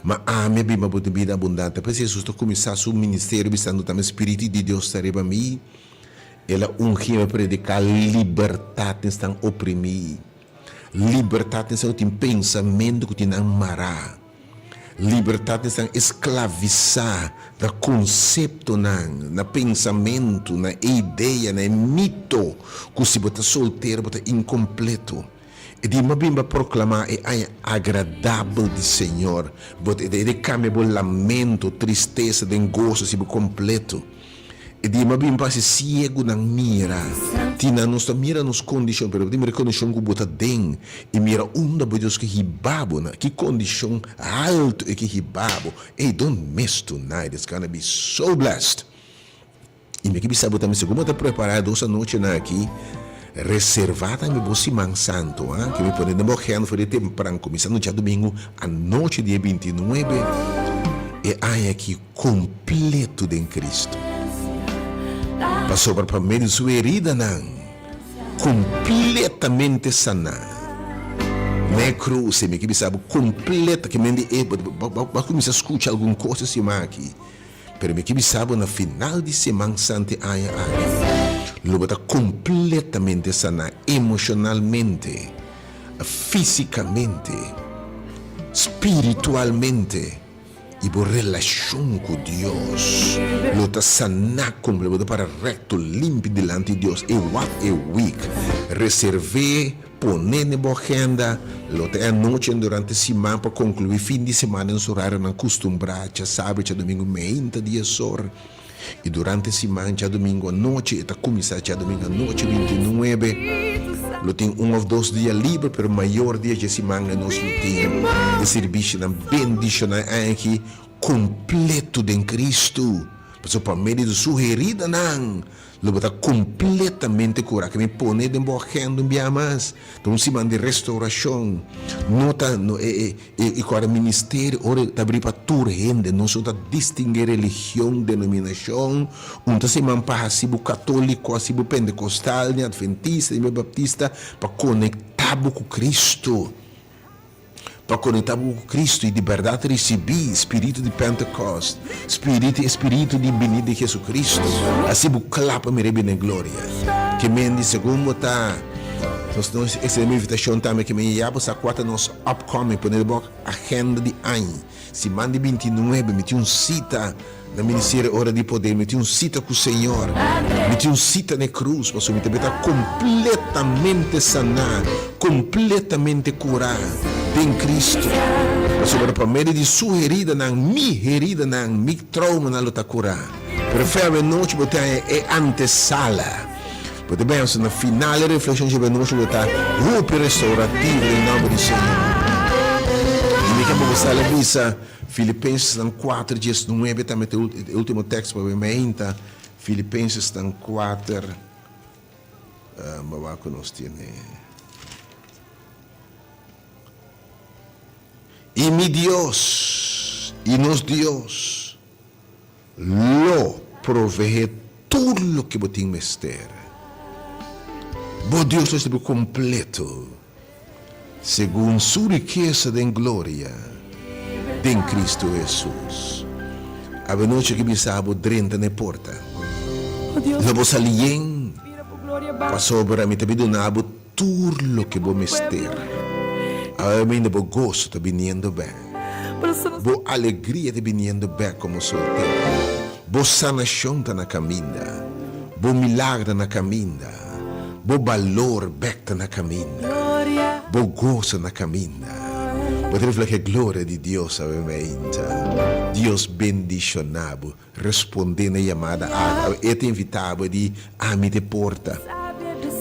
Ma ami a bin pa bo tin bida abundante. P'esei Hesus ta kuminsá su ministerio bisando tambe, Spiritu di Dios ta riba mi. El a ungí mi pa prediká libertat na esnan oprimí, libertat na esnan ku tin pensamentu ku tin nan mará, libertat na esnan esklavisá na konseptonan, na pensamentu, na e idea, na e mito ku si bo ta soltero bo ta inkompleto. E di m'a bin pa proklamá e aña agradabel di Señor. Bo ta e di kambia bo lamento, tristesa den goso si bo kompleto. E di m'a bin pa hasi siegunan mira. Tin nan nos ta mira nos kondishon, pero bo tin mira e kondishon ku bo ta den i mira unda bo Dios ke hiba bo, na ki kondishon haltu e ke hiba bo. Ey, don't miss tonight, it's gonna be so blessed. I mi ke bisa bo tambe, segun bo ta prepará e dos anochinan aki, Reservá tambe bo Siman Santu, ha, ke mi pone den bo agenda for di tempran, kuminsando djadumingu anochi di e bintinuebe, e aña aki kompleto den Kristu. Pasobra pa medio di su heridanan kompletamente saná na e krus, e mi ke bisa bo kompleto, ke men di e bo a kuminsá skucha algun kos e siman aki. Pero mi ke bisa bo na final di Seman Santu e aña aki, lo bo ta kompletamente saná emoshonalmente, físikamente, spiritualmente i bo relashon ku Dios lo ta saná komple, bo ta para rekto, limpi dilanti Dios. E what a week! Reserv'é. Pone den bo agenda lo ta e anochi durante siman pa conclui fin di semana den su horarionan custumbrá, djasabra i djadomingo meinta dies or, i durante siman djadomingo anochi, e ta cuminsa djadomingo anochi bintinuebe. Lo tin un of dos dia liber, pero mayor dia dje siman e nos lo tin e sirbishinan bendiciona e aña aki completo den Cristo, pasobra pa medio di su heridanan Lo bo ta kompletamente kurá. Ke mi pone den bo agenda un bia mas. Ta un siman di restaurashon. No ta no e e e e kòrda ministerio ora ta abrí pa tur hende. Nos no ta distinguí religion, denominashon. Un ta siman pa hasi bo katóliko, hasi bo pentekostal, ni adventista, ni baptista, pa konektá bo ku Kristu. Pa conecta bo cu Cristo y di berdad ricibi spiritu di Pentecost, spiritu e spiritu di bini di Jesucristo, asi bo cla pa mira e bini gloria. Ke men di segun bo ta, nos nos extende bo invitacion tambe ke men ya bo sa cua ta nos upcoming, pone den bo agenda di aña, siman di bintinuebe mi tin un cita. Na Ministerio Ora di Poder mi tin un sita ku Señor. Mi tin un sita na e krus pasobra mi ta beta kompletamente saná, kompletamente kurá den Kristu. Pasobra pa medio di Su heridanan, mi heridanan, mi troumanan lo ta kurá. Pero fe awenochi bo ta haña e antesala. Bo ta pensa na final e reflekshon dje awenochi lo ta hopi restaurativo den nòmber di Señor. I mi ke pa bo sali a bisa. Filipensesnan kuater diesnuebe tambe ta e ultimo teksto pa mi mainta. Filipensesnan kuater, bo wak ku nos tene. I mi Dios i nos Dios lo proveé tur loke bo tin mester. Bo Dios lo hasi bo kompleto. Segun su rikesa den gloria den Cristo Hesus. Awenochi ki bisa bo drenta na e porta. Lo bo sali yen, pasobra mi ta bin duna bo tur loke bo mester. Awe mainda bo goso ta biniendo bek. Bo alegria ta biniendo bek komo soltero. Bo sanashon ta na kaminda. Bo milagro ta na kaminda. Bo balor bek ta na kaminda. Bo goso na kaminda. Bo ta refleha e gloria di Dios awe meinta. Dios bendishona bo. Responde na e yamada aki. Awe e ta invita bo di ami ta e porta.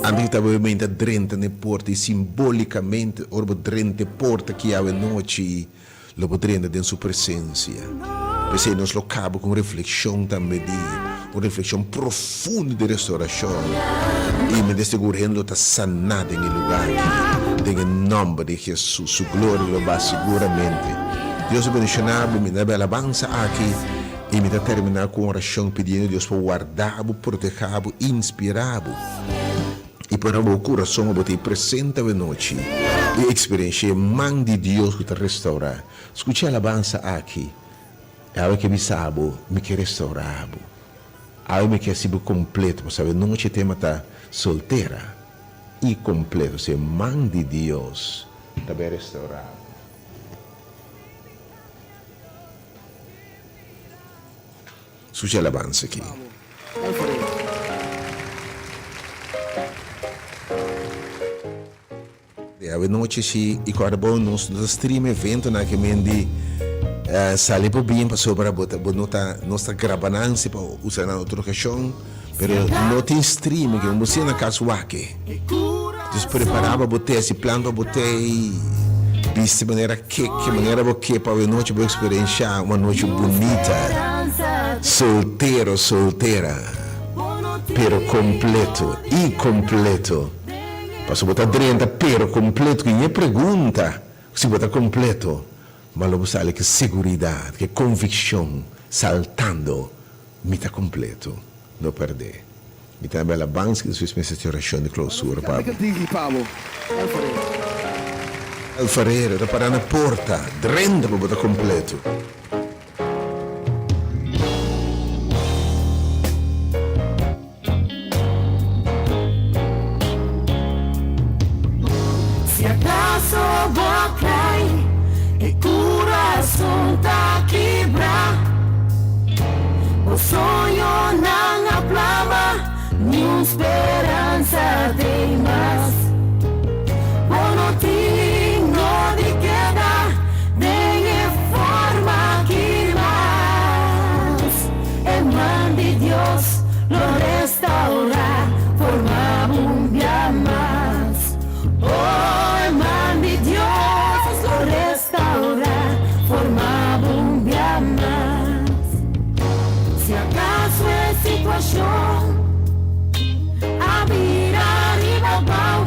Ami ta invita bo awe meinta drenta na e porta i simbolikamente ora bo drenta e porta aki awe nochi Lo bo drenta den su presencia. P'esei nos lo caba cu un reflexion tambe di un reflexion profundo di restauracion y mi ta sigur hende lo ta sana den e lugar aki den e nomber di Jesus. Su gloria lo ba siguramente. Dios a bendiciona bo. Mi ta bay alabansa aki y mi ta termina cu un oracion pidiendo Dios pa warda bo, proteha bo, inspira bo. I pone bo kurason bo ta ei presente awenochi i eksperenshia e man di Dios ku ta restourá. Skucha e alabansa aki, Awe ke bisa bo, mi ke restourá bo. Awe mi ke hasi bo kompleto. Pasobra awenochi e tema ta soltera i kompleto. Si e man di Dios ta bai restourá bo. Skucha e alabansa aki. Awe nochi si i kòrda bo nos no ta stream eventonan ke men di sali bo bien pasobra bo ta bo no ta nos ta graba nan si pa usa nan otro okashon pero no tin streaming ke bo siña na kas wak e. Dus prepara pa bo te hasi plan pa bo te i bisti manera keke manera bo ke pa awe nochi bo eksperenshá un anochi bunita soltero soltera pero kompleto i kompleto. Pasobra bo ta drenta pero kompleto ku ñe pregunta si bo ta kompleto, ma lo bo sali ku seguridat, ku konvikshon, saltando, Mi ta kompleto. No pèrdè. Mi ta bela bans ki despues mester hasi orashon di klousura pa bo. Alfarero ta pará na porta, drenta pa bo ta kompleto. Si acaso bo cay e curason ta kibra Bo soñonan a plama niun speransa t'ey mas Bo no tin no di keda den e forma aki mas E man di Dios lo restaura forma bo un bia mas Oh e man di Dios lo restaura forma bo un bia mas Si acaso e situacion a bira riba bou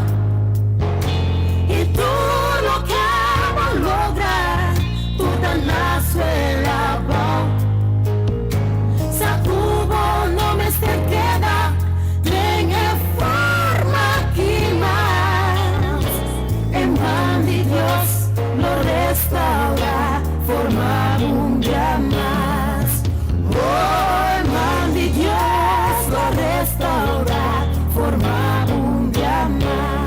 y tur loke bo logra tur ta na suela bou. Sa ku bo no mester keda den e forma aki mas. E man di Dios lo restaurá forma un dia mas. Oh, e man di Dios lo restaurá forma un dia mas.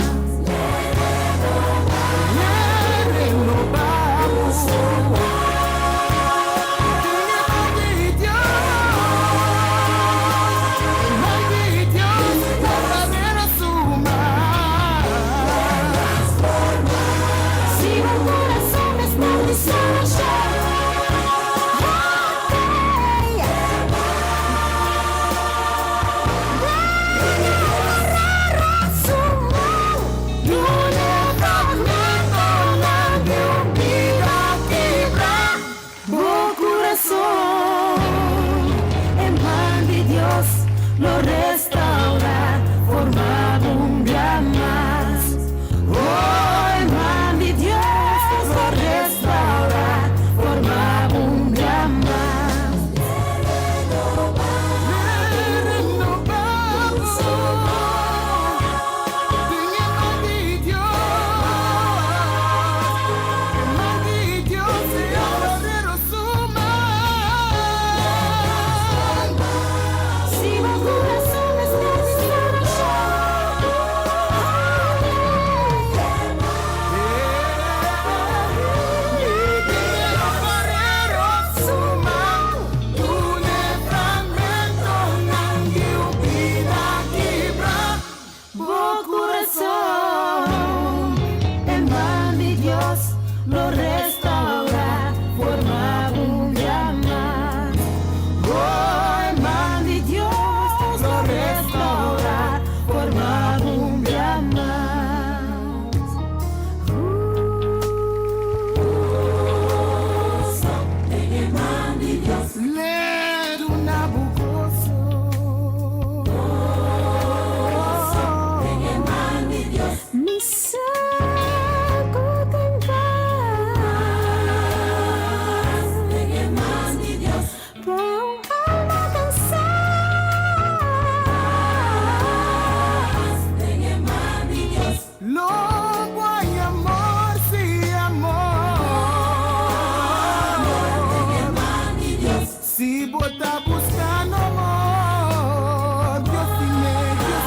Bo kurason, e man di Dios lo restaurá, forma bo un bia mas. Oh, e man di Dios lo restaurá, forma bo un bia mas. Bo kurason, e man di Dios lo restaurá, forma un dia mas. Oh, e man di Dios lo restaurá, forma un dia mas. Le duna bo goso. Mi sa ku tin pas pa un alma kansá. Lo bo haña amor, sí, amor. Si bo ta buscando amor, Dios tiene, Dios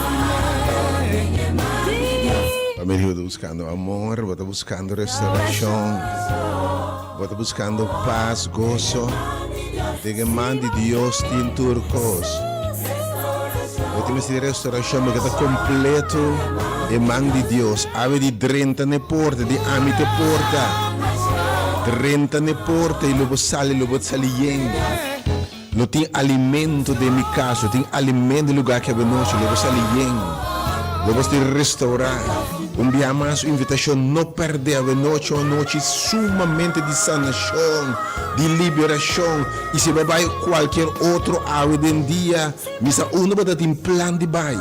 tiene. Familia, bo ta buscando amor, bo ta buscando restauracion, bo ta buscando paz, gozo. Den e man di Dios tin tur cos. Bo tin mester di restauracion, bo ke ta completo e man di Dios. Awe di drenta n'e porta, di ami t'e porta. Drenta n'e porta y lo bo sali, lo bo sali yen. Lo tin alimento den mi cas, lo tin alimento den lugar ki abenochi, lo bo sali yen. Lo bo ser restaurá. Un bia mas un invitacion, no perde abenochi, un anochi sumamente di sanacion, di liberacion. Y si bo bai cualkier otro awe den dia, mi sa unda bo ta tin plan di bai.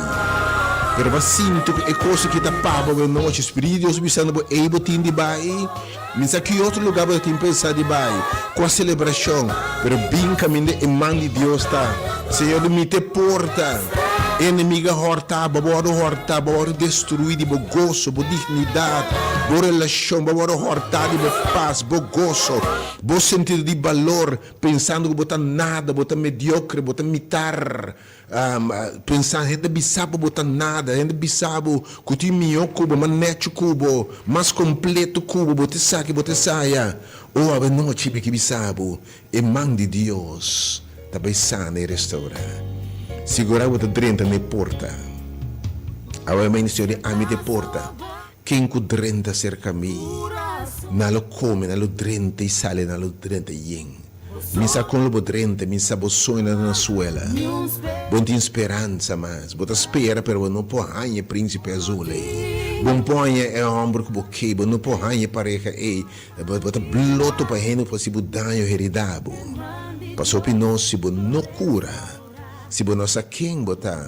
Pero bo sinti ku e kos aki ta pa bo nochi. Spiritu di Dios bisando bo, ei bo tin di bai. Mi sa ki otro lugá bo ta tin pensa di bai, kua selebrashon, pero bin kaminda e man di Dios ta. Señor di mi te porta. E enemigu a hòrta bo, bo wòrdu hòrtá, bo wòrdu destruí di bo goso, bo dignidat, bo relashon, bo wòrdu hòrtá di bo pas, bo goso, bo sentido di balor, pensando ku bo ta nada, bo ta mediokre, bo ta mitar. Pensa hende bisa bo bo ta nada, hende bisa bo ku tin mihó ku bo, mas necho ku bo, mas kompleto ku bo, bo ta esaki, bo ta esaya. O awe nochi mi ke bisa bo, e man di Dios ta bai sana i restourá. Sigurá bo ta drenta na e porta. Awe mainta Señor di ami ta e porta. Ken ku drenta serka mi, nan lo kome, nan lo drenta i sali, nan lo drenta yen. Mi sa kon lo bo drenta, mi sa bo soñonan ta na suela. Bo no tin speransa mas, bo ta spera pero bo no por haña e prínsipe azul ei. Bo no por haña e hòmber ku bo ke, bo no por haña e pareha ei. Bo ta bloto pa hende ku hasi bo daño heridá bo. Pasobra nos si bo no kura. Si bo no sa ken bo ta,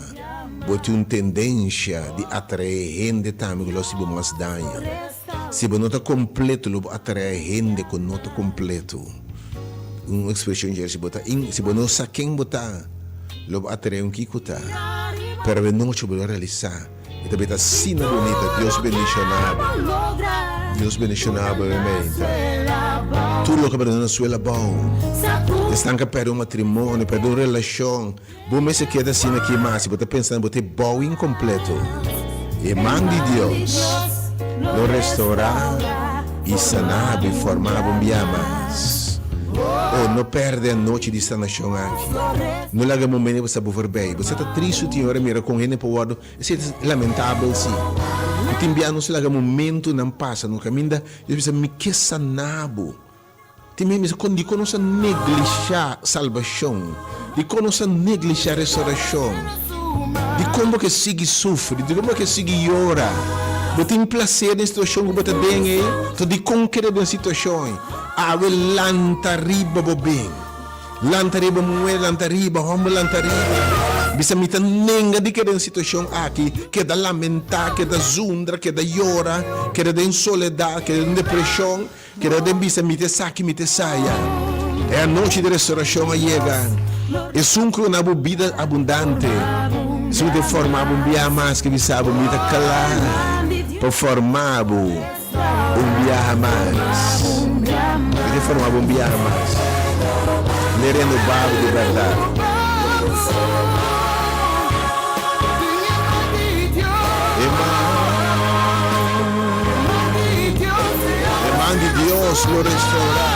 bo tin un tendensia di atraé hende tambe ku lo hasi bo mas daño. Si bo no ta kompleto, lo bo atraé hende ku no ta kompleto. Un ekspreshon dje, si bo ta in, si bo no sa ken bo ta, lo bo atraé un kiko ta. Pero awe nochi bo lo realisá, e ta bira asina bunita. Dios bendishoná bo. Dios bendishoná bo, hermanita. Tur loke bo ta na suela abou. Esnan ka pèrdè un matrimonio, pèrdè un relashon. Bo mester keda asina aki mas si bo ta pensa bo ta e bou inkompleto. E man di Dios lo restourá i saná bo i formá bo un bia mas. Oh, no pèrdè anochi di sanashon aki. No laga e momento pasa bo forbei. Bo sa ta tristu tin ora mira kon hende por wòrdu. Esei ta lamentabel si. Ku tin bia nos laga momentunan pasa no kaminda Dios bisa mi ke saná bo. Tin bia mi bisa kon dikon nos a neglishá salbashon? Dikon nos a neglishá restorashon? Dikon bo ke sigui sufri? Dikon bo ke sigui yora? Bo tin plaser den situashon ku bo ta den ei? Anto dikon keda den situashon ei? Awe lanta riba bo bin. Lanta riba muhé, lanta riba, hòmber lanta riba. Bisa mi ta nenga di keda den situashon aki, keda lamentá, keda zundra, keda yora, keda den soledat, keda den depreshon, keda den bisa mi ta esaki, mi ta esaya. E anochi di restorashon a yega. Esun ku duna bo bida abundante, esun ku ta forma bo un biaha mas ke bisa bo mi ta kla pa forma bo. Un biaha mas. Mi ta forma bo un biaha mas. Mi renoba bo di berdad. E man, e man di Dios lo restaura.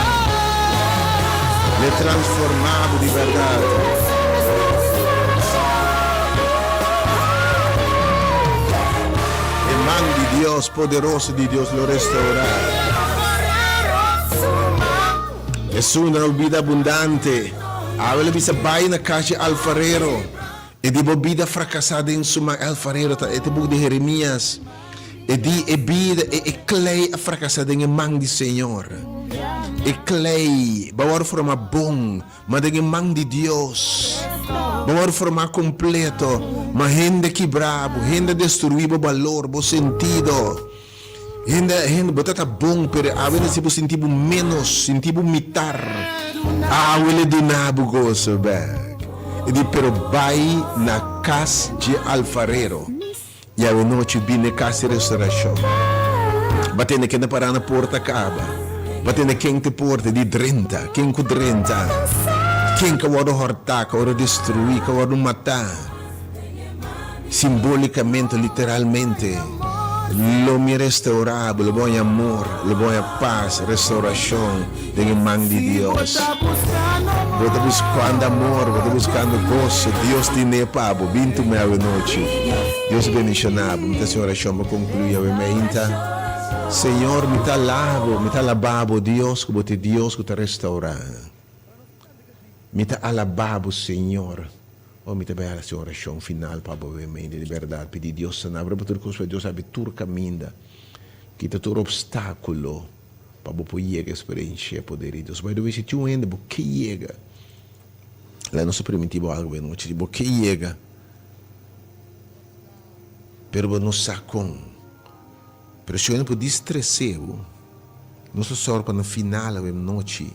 Lo transforma bo di berdad. E man di Dios poderoso di Dios lo restaurá. Esun na un bida abundante. Awe lo bisa bai na kas dje alfarero. E di bo bida frakasá den su man. E alfarero ta e ta buk di Jeremias. E di e bida e e klei a frakasá den e man di Señor. E klei bo a wòrdu forma bon. Ma den e man di Dios, bo wòrdu formá kompleto. Ma hende kibrá bo, hende destruí bo balor, bo sentido. Hende, hende, bo ta ta bon, pero awe na si bo sinti bo ménos, sinti bo mitar. Awe lo duna bo goso bèk. E di, pero bai na kas dje alfarero, i awe nochi bin na e kas di restorashon. Bo a tende ken ta pará na porta kaba. Bo a tende ken ta e porta di drenta, ken ku drenta, ken ka wòrdu hòrtá, ka wòrdu destruí, ka wòrdu matá. Simbólikamente, literalmente, lo mi restourá bo, lo bo haña amor, lo bo haña pas, restourashon den e man di Dios. Bo ta buskando amor, bo ta buskando goso, Dios tin'é pa bo. Bin tum'é awe nochi. Dios bendishoná bo. Mi ta hasi un orashon pa konkluí awe meinta. Señor, mi ta alá bo, mi ta alabá bo, Dios, ku bo ta e Dios ku ta restourá. Mi ta alabá bo, Señor. Oh, mi ta bai hasi un orashon final pa bo awe meinta. Di bèrdat, pidi Dios sana bo riba tur kos, pasobra Dios habri tur kaminda, kita tur opstákulo. Pa bo por yega experiencia e poder di Dios. By the way, si tin un hende bo ke yega, laga nos a permiti bo algo e nochi, si bo ke yega. Pero bo no sa kon. Pero si oen por distresé bo, nos ta sòru pa na final awe nochi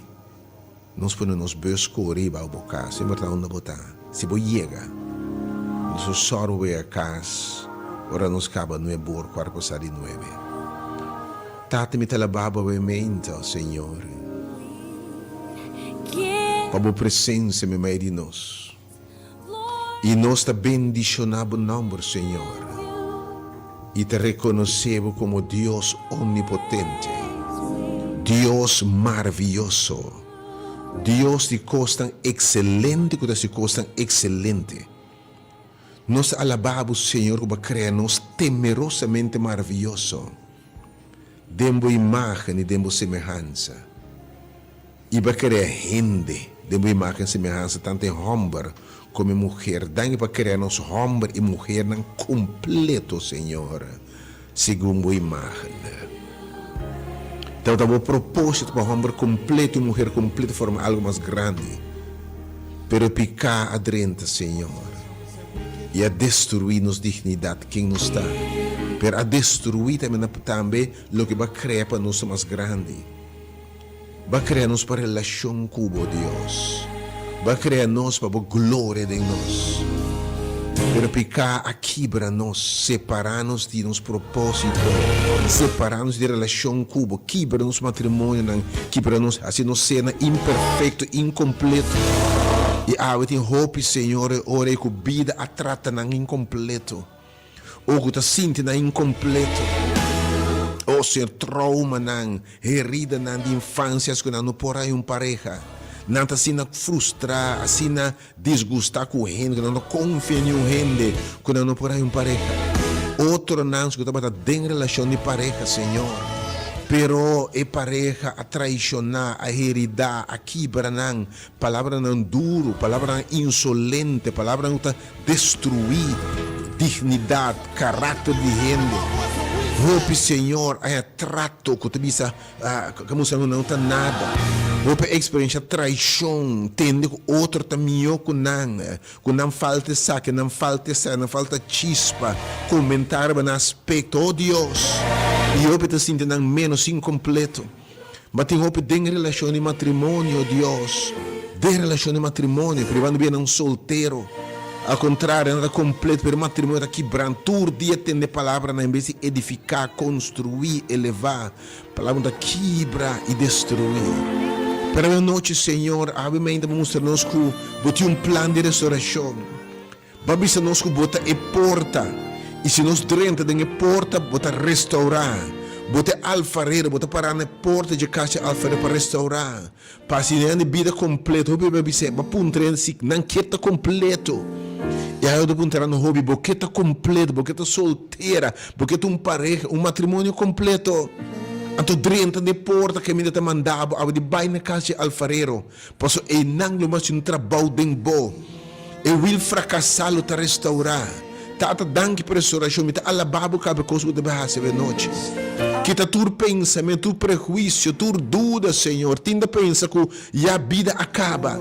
nos pone nos bus kore i bai bo kas, no importá unda bo ta. Si bo yega, nos ta sòru bo yega kas ora nos kaba nuebor, kuart pasá di nuebe. Tata mi ta alabá bo awe meinta, o Señor, pa bo presensia meimei di nos. I nos ta bendishoná bo nòmber, Señor, i ta rekonosé bo komo Dios omnipotente, Dios maravioso, Dios di kosnan ekselente ku ta hasi kosnan ekselente. Nos ta alabá bo, Señor, ku bo a krea nos temerosamente maravioso den bo imágen i den bo semehansa. I bo a krea hende den bo imágen semehansa, tantu e hòmber komo e muher. Danki pa krea nos hòmber i muhernan kompleto, Señor, segun bo imágen. Tabata bo propósito pa hòmber kompleto i muher kompleto forma algu mas grandi. Pero piká a drenta, Señor, i a destruí nos dignidat, ken nos ta. Pero a destruí tambe loke bo a krea pa nos ta mas grandi. Bo a krea nos pa relashon ku bo, Dios. Bo a krea nos pa bo gloria den nos. Pero piká a kibra nos, separá nos di nos propósito, separá nos di relashon ku bo, kibra nos matrimonionan, kibra nos, hasi nos sernan imperfekto, inkompleto. I awe tin hopi, Señor, e ora ei ku bida a trata nan inkompleto. O ku ta sinti nan inkompleto. O Señor, troumanan, heridanan di infansias ku nan no por haña un pareha. Nan ta asina frustrá, asina disgustá ku hende, ku nan no konfia niun hende, ku nan no por haña un pareha. Otronan ku tabata den relashon di pareha, Señor, pero e pareha a traishoná, a heridá, a kibra nan. Palabranan duru, palabranan insolente, palabranan ku ta Destruí dignidat, karakter di hende. Hopi señor haña trato ku ta bisa ku mustra ku nan no ta nada. Hopi a eksperensha traishon, tende ku otro ta mihó ku nan, ku nan falta esaki, nan falta esei, nan falta chispa, komentá riba nan aspekto. Oh Dios! I hopi ta sinti nan ménos inkompleto. Ma tin hopi den relashon di matrimonio, Dios, den relashon di matrimonio, pero banda bia nan soltero. Al kontrario, nan ta kompleto, pero matrimonio ta kibrant. Tur dia tende palabranan en bes di edifiká, konstruí, elevá, palabranan ta kibra i destruí. Pero awe nochi, Señor, awe mainta bo mustra nos ku bo tin un plan di restorashon. Bo a bisa nos ku bo ta e porta, i si nos drenta den e porta, bo ta restourá. Bo ta e alfarero, bo ta pará na e porta dje kas dje alfarero pa restourá, pa hasi nan di bida kompleto. Hopi bo a bis'é, bo a puntra hende si nan ke ta kompleto. I awe bo ta puntra nan hopi, bo ke ta kompleto, bo ke ta soltera, bo ke ta un pareha, un matrimonio kompleto? Anto drenta den e porta kaminda ta manda bo awe di bai na kas dje alfarero. Paso einan lo mas un trabou den bo. E wil frakasá lo ta restourá. Tata, danki pa restourashon. Mi ta alabá bo kabe kos ku bo ta bai hasi awe nochi. Kita tur pensamentu, tur prehuisio, tur duda, Señor. Tin ta pensa ku ya bida a kaba,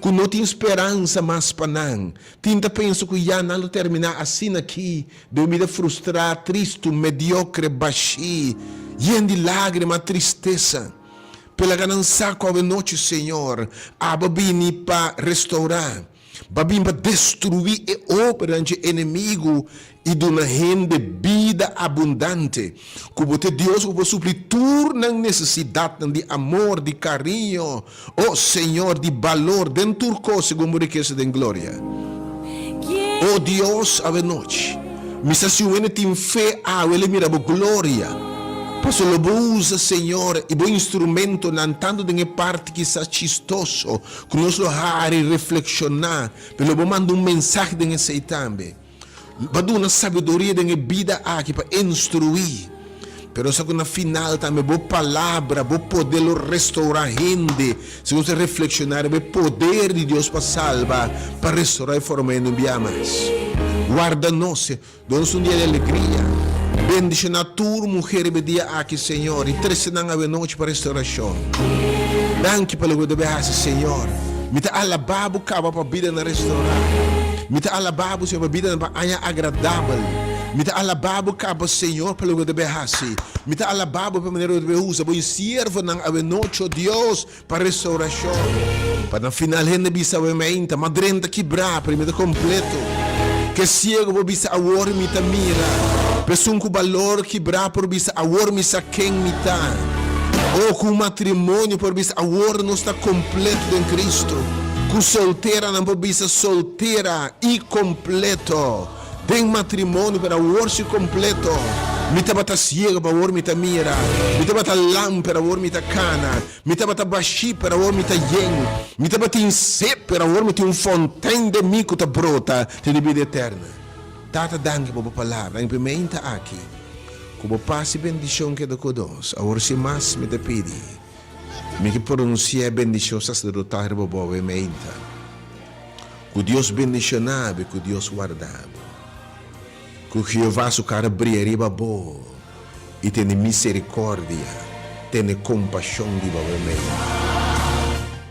ku no tin speransa mas pa nan. Tin ta pensa ku ya nan lo terminá asina aki, den un bida frustrá, tristu, mediokre, bashí, yen di lágrima, tristesa. Pelaga nan sa ku awe nochi, Señor, abo bini pa restourá, bo a bini pa destruí e obranan dje enemigu i duna hende bida abundante. Ku bo ta e Dios ku por supli tur nan nesesidatnan di amor, di kariño, o Señor, di balor den tur kos segun bo rikesa den gloria. O Dios, awe nochi, mi sa si un hende tin fe awe lo mira bo gloria. Pasobra lo bo usa, Señor, i bo instrumentonan tantu den e parti kisas chistoso ku nos lo hari reflekshoná, pero lo bo manda un mensahe den esei tambe. Bo duna sabiduria den e bida aki pa instruí, pero sa ku na final tambe bo palabra, bo poder lo restourá hende. Si nos ta reflekshoná riba e poder di Dios pa salba, pa restourá i forma hende un bia mas. Warda nos, duna nos un dia di alegria. Bendishoná tur muher riba e dia aki, Señor, i trese nan awenochi pa restourashon. Danki pa loke bo ta bai hasi, Señor. Mi ta alabá bo kaba pa bidanan restourá. Mi ta alabá bo, Señor, pa bidanan pa aña agradabel. Mi ta alabá Bo kaba, Señor, pa loke Bo ta bay hasi. Mi ta alabá Bo pa e manera Bo ta bay usa Bo siervonan awenochi, o Dios, pa restaurashon. Pa na final hende bisa awe meinta, Ma drenta kibrá, pero mi ta kompleto. Ke siego por bisa, Awor mi ta mira. P'esun ku balor kibrá por bisa, Awor mi sa ken mi ta. O ku un matrimonio por bisa, Awor nos ta kompleto den Kristu. Ku solteranan por bisa, Soltera i kompleto den matrimonio, pero awor si kompleto. Mi tabata siego, pero awor mi ta mira. Mi tabata lam, pero awor mi ta kana. Mi tabata bashí, pero awor mi ta yen. Mi tabatin sed, pero awor mi tin un fontein den mi ku ta brota te di bida eterna. Tata, danki pa bo palabra. Danki pa e meinta aki. Ku bo pas i bendishon keda ku nos. Awor sin mas mi ta pidi, mi ke pronunsiá e bendishon saserdotal riba bo awe meinta. Ku Dios bendishoná bo i ku Dios warda bo. Ku Jehová su kara bria riba bo i tene miserikòrdia, tene kompashon riba bo mei.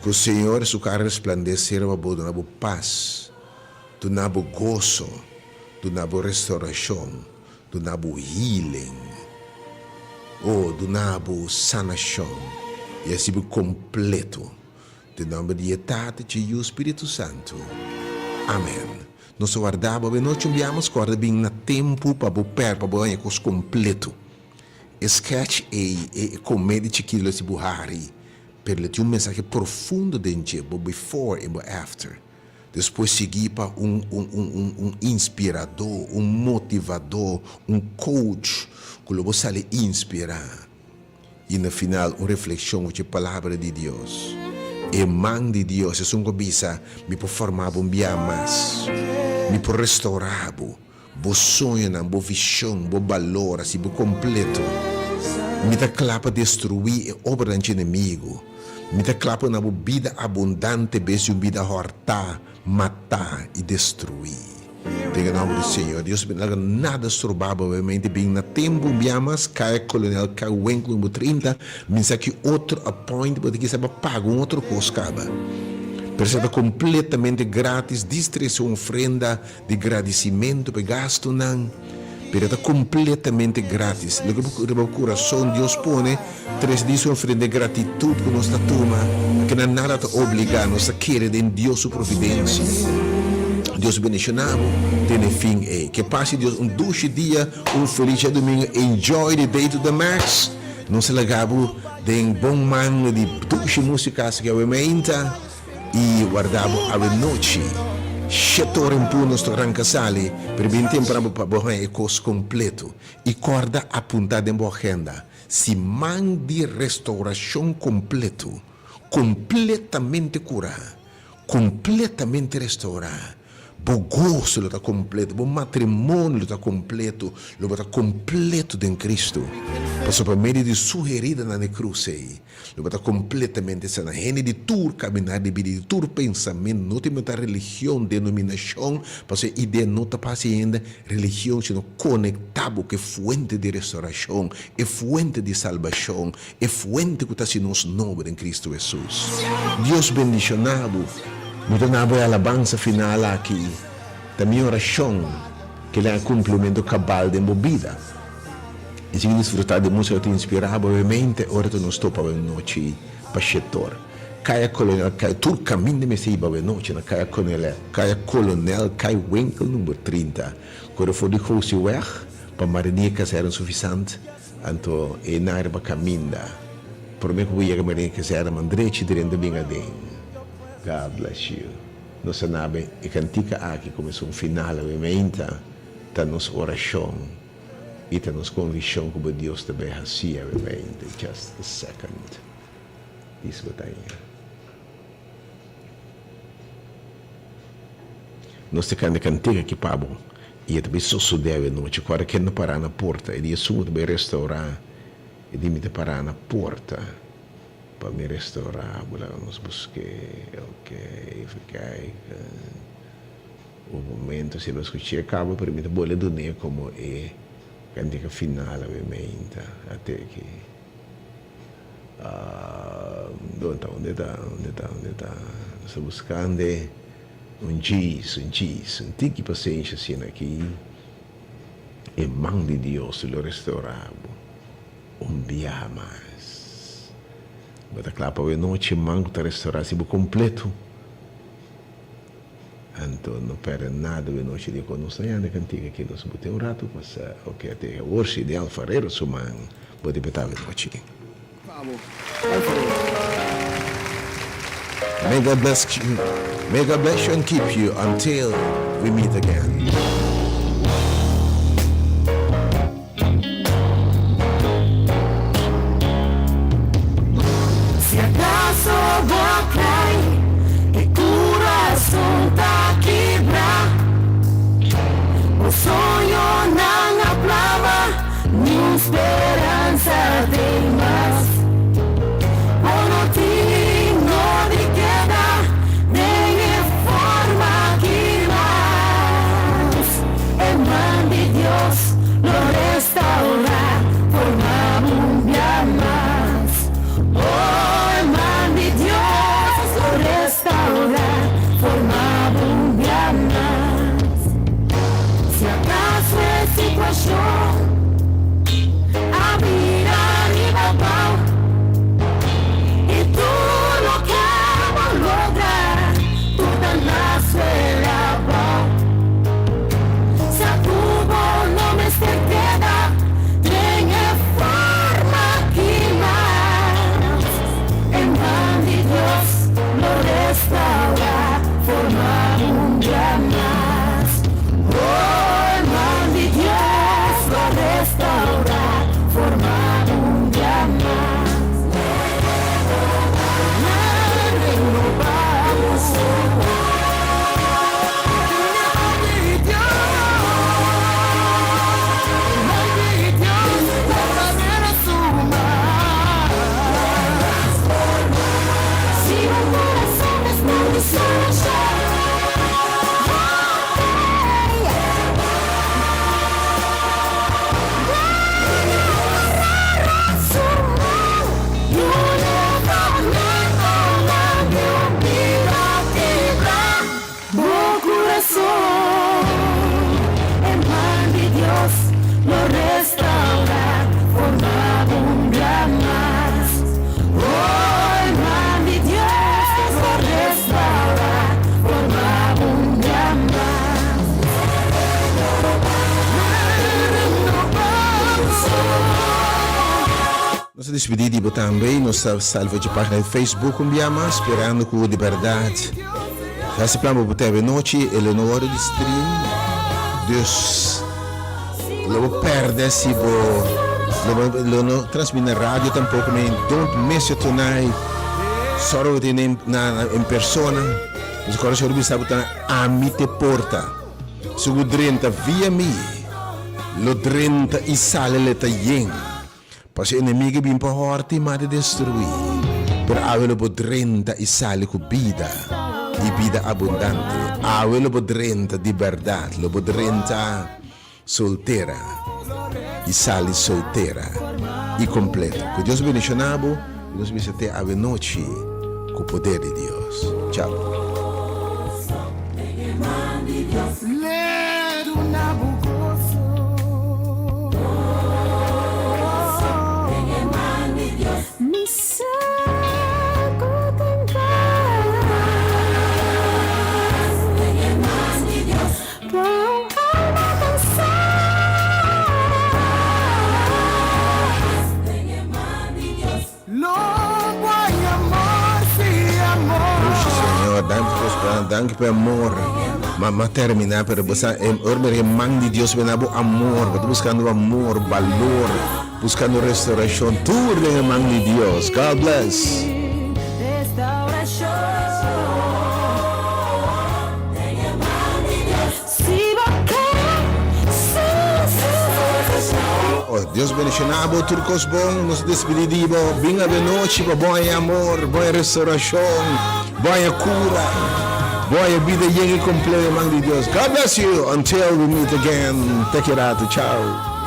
Ku Señor su kara resplandesé riba bo, duna bo pas, duna bo goso, duna bo restourashon, duna bo healing, o duna bo sanashon i hasi bo kompleto. Den nomber di e Tata, dje Yu, Spiritu Santu. Amen. Nos ta warda bo abenochi un bia mas kòrda bin na tempu pa bo pèr pa bo haña kos kompleto. E sketch ei, e komedi chikito lo hasi bo hari, pero lo tin un mensahe profundo den dje, bo before i bo after. Despues sigui pa un un un un un inspiradó, un motivadó, un coach ku lo bo sali inspirá. I na final un reflekshon ku dje Palabra di Dios. E man di Dios, esun ku a bisa, Mi por forma bo un bia mas. Mi por restourá bo, bo soñonan, bo vishon, bo balor, hasi bo kompleto. Mi ta kla pa destruí e obranan dje enemigu. Mi ta kla pa duna bo bida abundante bes di un bida hòrtá, matá i destruí. Den e nomber di Señor Dios mi no laga nada stroba bo obviamente bin na tempo un bia mas Kaya Kolonel Kaya Winkel number 30 mi sa ki otro appointment bo ta kisa pa paga un otro kos kaba pero esei ta completamente gratis dis trese un ofrenda di gradicimento pa e gastonan pero e ta completamente gratis loke bo riba bo curason Dios pone Tres di su ofrenda e gratitud cu nos ta tuma, ke na nada ta obliga, nos ta kere den Dios su providencia. Dios bendiciona bo den e fin ey. Ke pase Dios un dushi dia, un feliz djadomingo, enjoy the day to the max. Nos ta laga bo den bon man di dushi musica asiki awe meinta y warda bo awe nochi. Shete ora en punto nos ta ranca sali, pero bin temprano pa bo haña e cos completo. Y corda apunta den bo agenda. Siman di restauracion completo, completamente cura, completamente restaura. Bo goso lo ta completo, bo matrimonio lo ta completo, lo bo ta completo den Cristo. Pasobra pa medio di Su heridanan na e cruz ei, lo bo ta completamente sana. Hende di tur caminar di bida, di tur pensamento, no ta inventa religion, denominacion, pasobra e idea no ta pa haci hende Religion sino konektá bo ku e fuente di restorashon, e fuente di salbashon, e fuente ku ta hasi nos nobo den Kristu Hesus. Dios bendishoná bo. Mi ta na bo e alabansa final aki. Ta mi orashon ku el haña kumplimentu kabal den bo bida. I sigui disfrutá di músika ku ta inspirá bo obviamente ora ku nos topa bo nochi pa shetor. Kaya Kolonel Kai tur kaminda mester hiba awe nochi na Kaya Kolonel Kaya Kolonel Kai Winkel number 30 Kore for di Gosieweg pa Marinier Kazerne Suffisant anto e na riba kaminda prome ku bo yega Marinier Kazerne man drechi drenta bin aden God bless you Nos a nabe e kantika aki komo esun final awe meinta ta nos orashon i ta nos konvikshon ku bo Dios ta bay hasi awe meinta Just a second. Dis bo ta haña. Nos ta kanta kantega aki pa bo, i e ta bai sosodé awe nochi. Ku ora ken ta pará na porta, e di esun ku ta bai restourá, e di mi ta pará na porta pa mi restourá bo. Laga nos busk'é. Ok, even kijken. Un momento, si nos skuch'é kaba, pero mi ta bolbe dun'é komo e kantega final awe meinta. Ate aki. Donde ta, donde ta, donde ta, donde ta? Nos ta buscando un djis, un djis, un tiki pasenshi asina aki. E man di Dios lo restaurá bo un biaha mas. Bo ta kla pa awe nochi e man ku ta restaurá si bo kompleto? Anto no pèrdè nada awe nochi di kon nos ta yanda kantiga aki. Nos bo tin un ratu pasa. Oke, te awor si di alfarero su man bo debe ta awe nochi. May God bless you, may God bless you and keep you until we meet again. Si akaso bo a kai, e kurason ta kibra, bo soñonan a plama, niun speransa tin mas. Bo no tin nodi keda den e forma aki mas. E man di Dios lo restaurá forma bo un bia mas. Oh, e man di Dios lo restaurá forma bo un bia mas. Si akaso e situashon a bira riba bou i tur loke bo logra tur ta na suela bou, sa ku bo no mester keda den e forma aki mas. E man di Dios lo restaurá forma un dia mas. Oh, e man di Dios lo restaurá forma un dia mas. Si bo kurason esta disolushon. Nos ta despedí di bo tambe i nos ta salva dje página di Facebook un bia mas, sperando ku di bèrdat hasi plan pa bo ta awe nochi e lo no wòrdu di stream, dus lo bo pèrdè si bo lo no transmití na radio tampoko, men don't miss it tonight, sòru bo tene na en persona, pasobra kòrda si bisa bo ta ami te porta, si bo drenta via mi lo drenta i sali le ta yen. Pasobra e enemigo a bin pa hòrta i mata i destruí, pero awe lo bo drenta i sali ku bida, i bida abundante. Awe lo bo drenta di bèrdat, lo bo drenta soltera i sali soltera i kompleto. Ku Dios bendishoná bo i nos bisa te awe nochi ku poder di Dios. Chao. Mi sa ku tin pas pa un alma kansá. Dushi Señor, danki pa esperansa, danki pa e amor. Ma ma termina, pero bo sa, e ora mira e man di Dios bena bo amor, bo ta buscando amor, balor, buscando restauracion, tur den e man di Dios. God bless. Oh, Dios bendiciona bo, tur cos bon. Nos despedi di bo. Bin avenochi pa bo haña amor, bo haña restauracion, bo haña cura, bo haña bida yen y completo den man di Dios. God bless you until we meet again. Te ki rato. Ciao.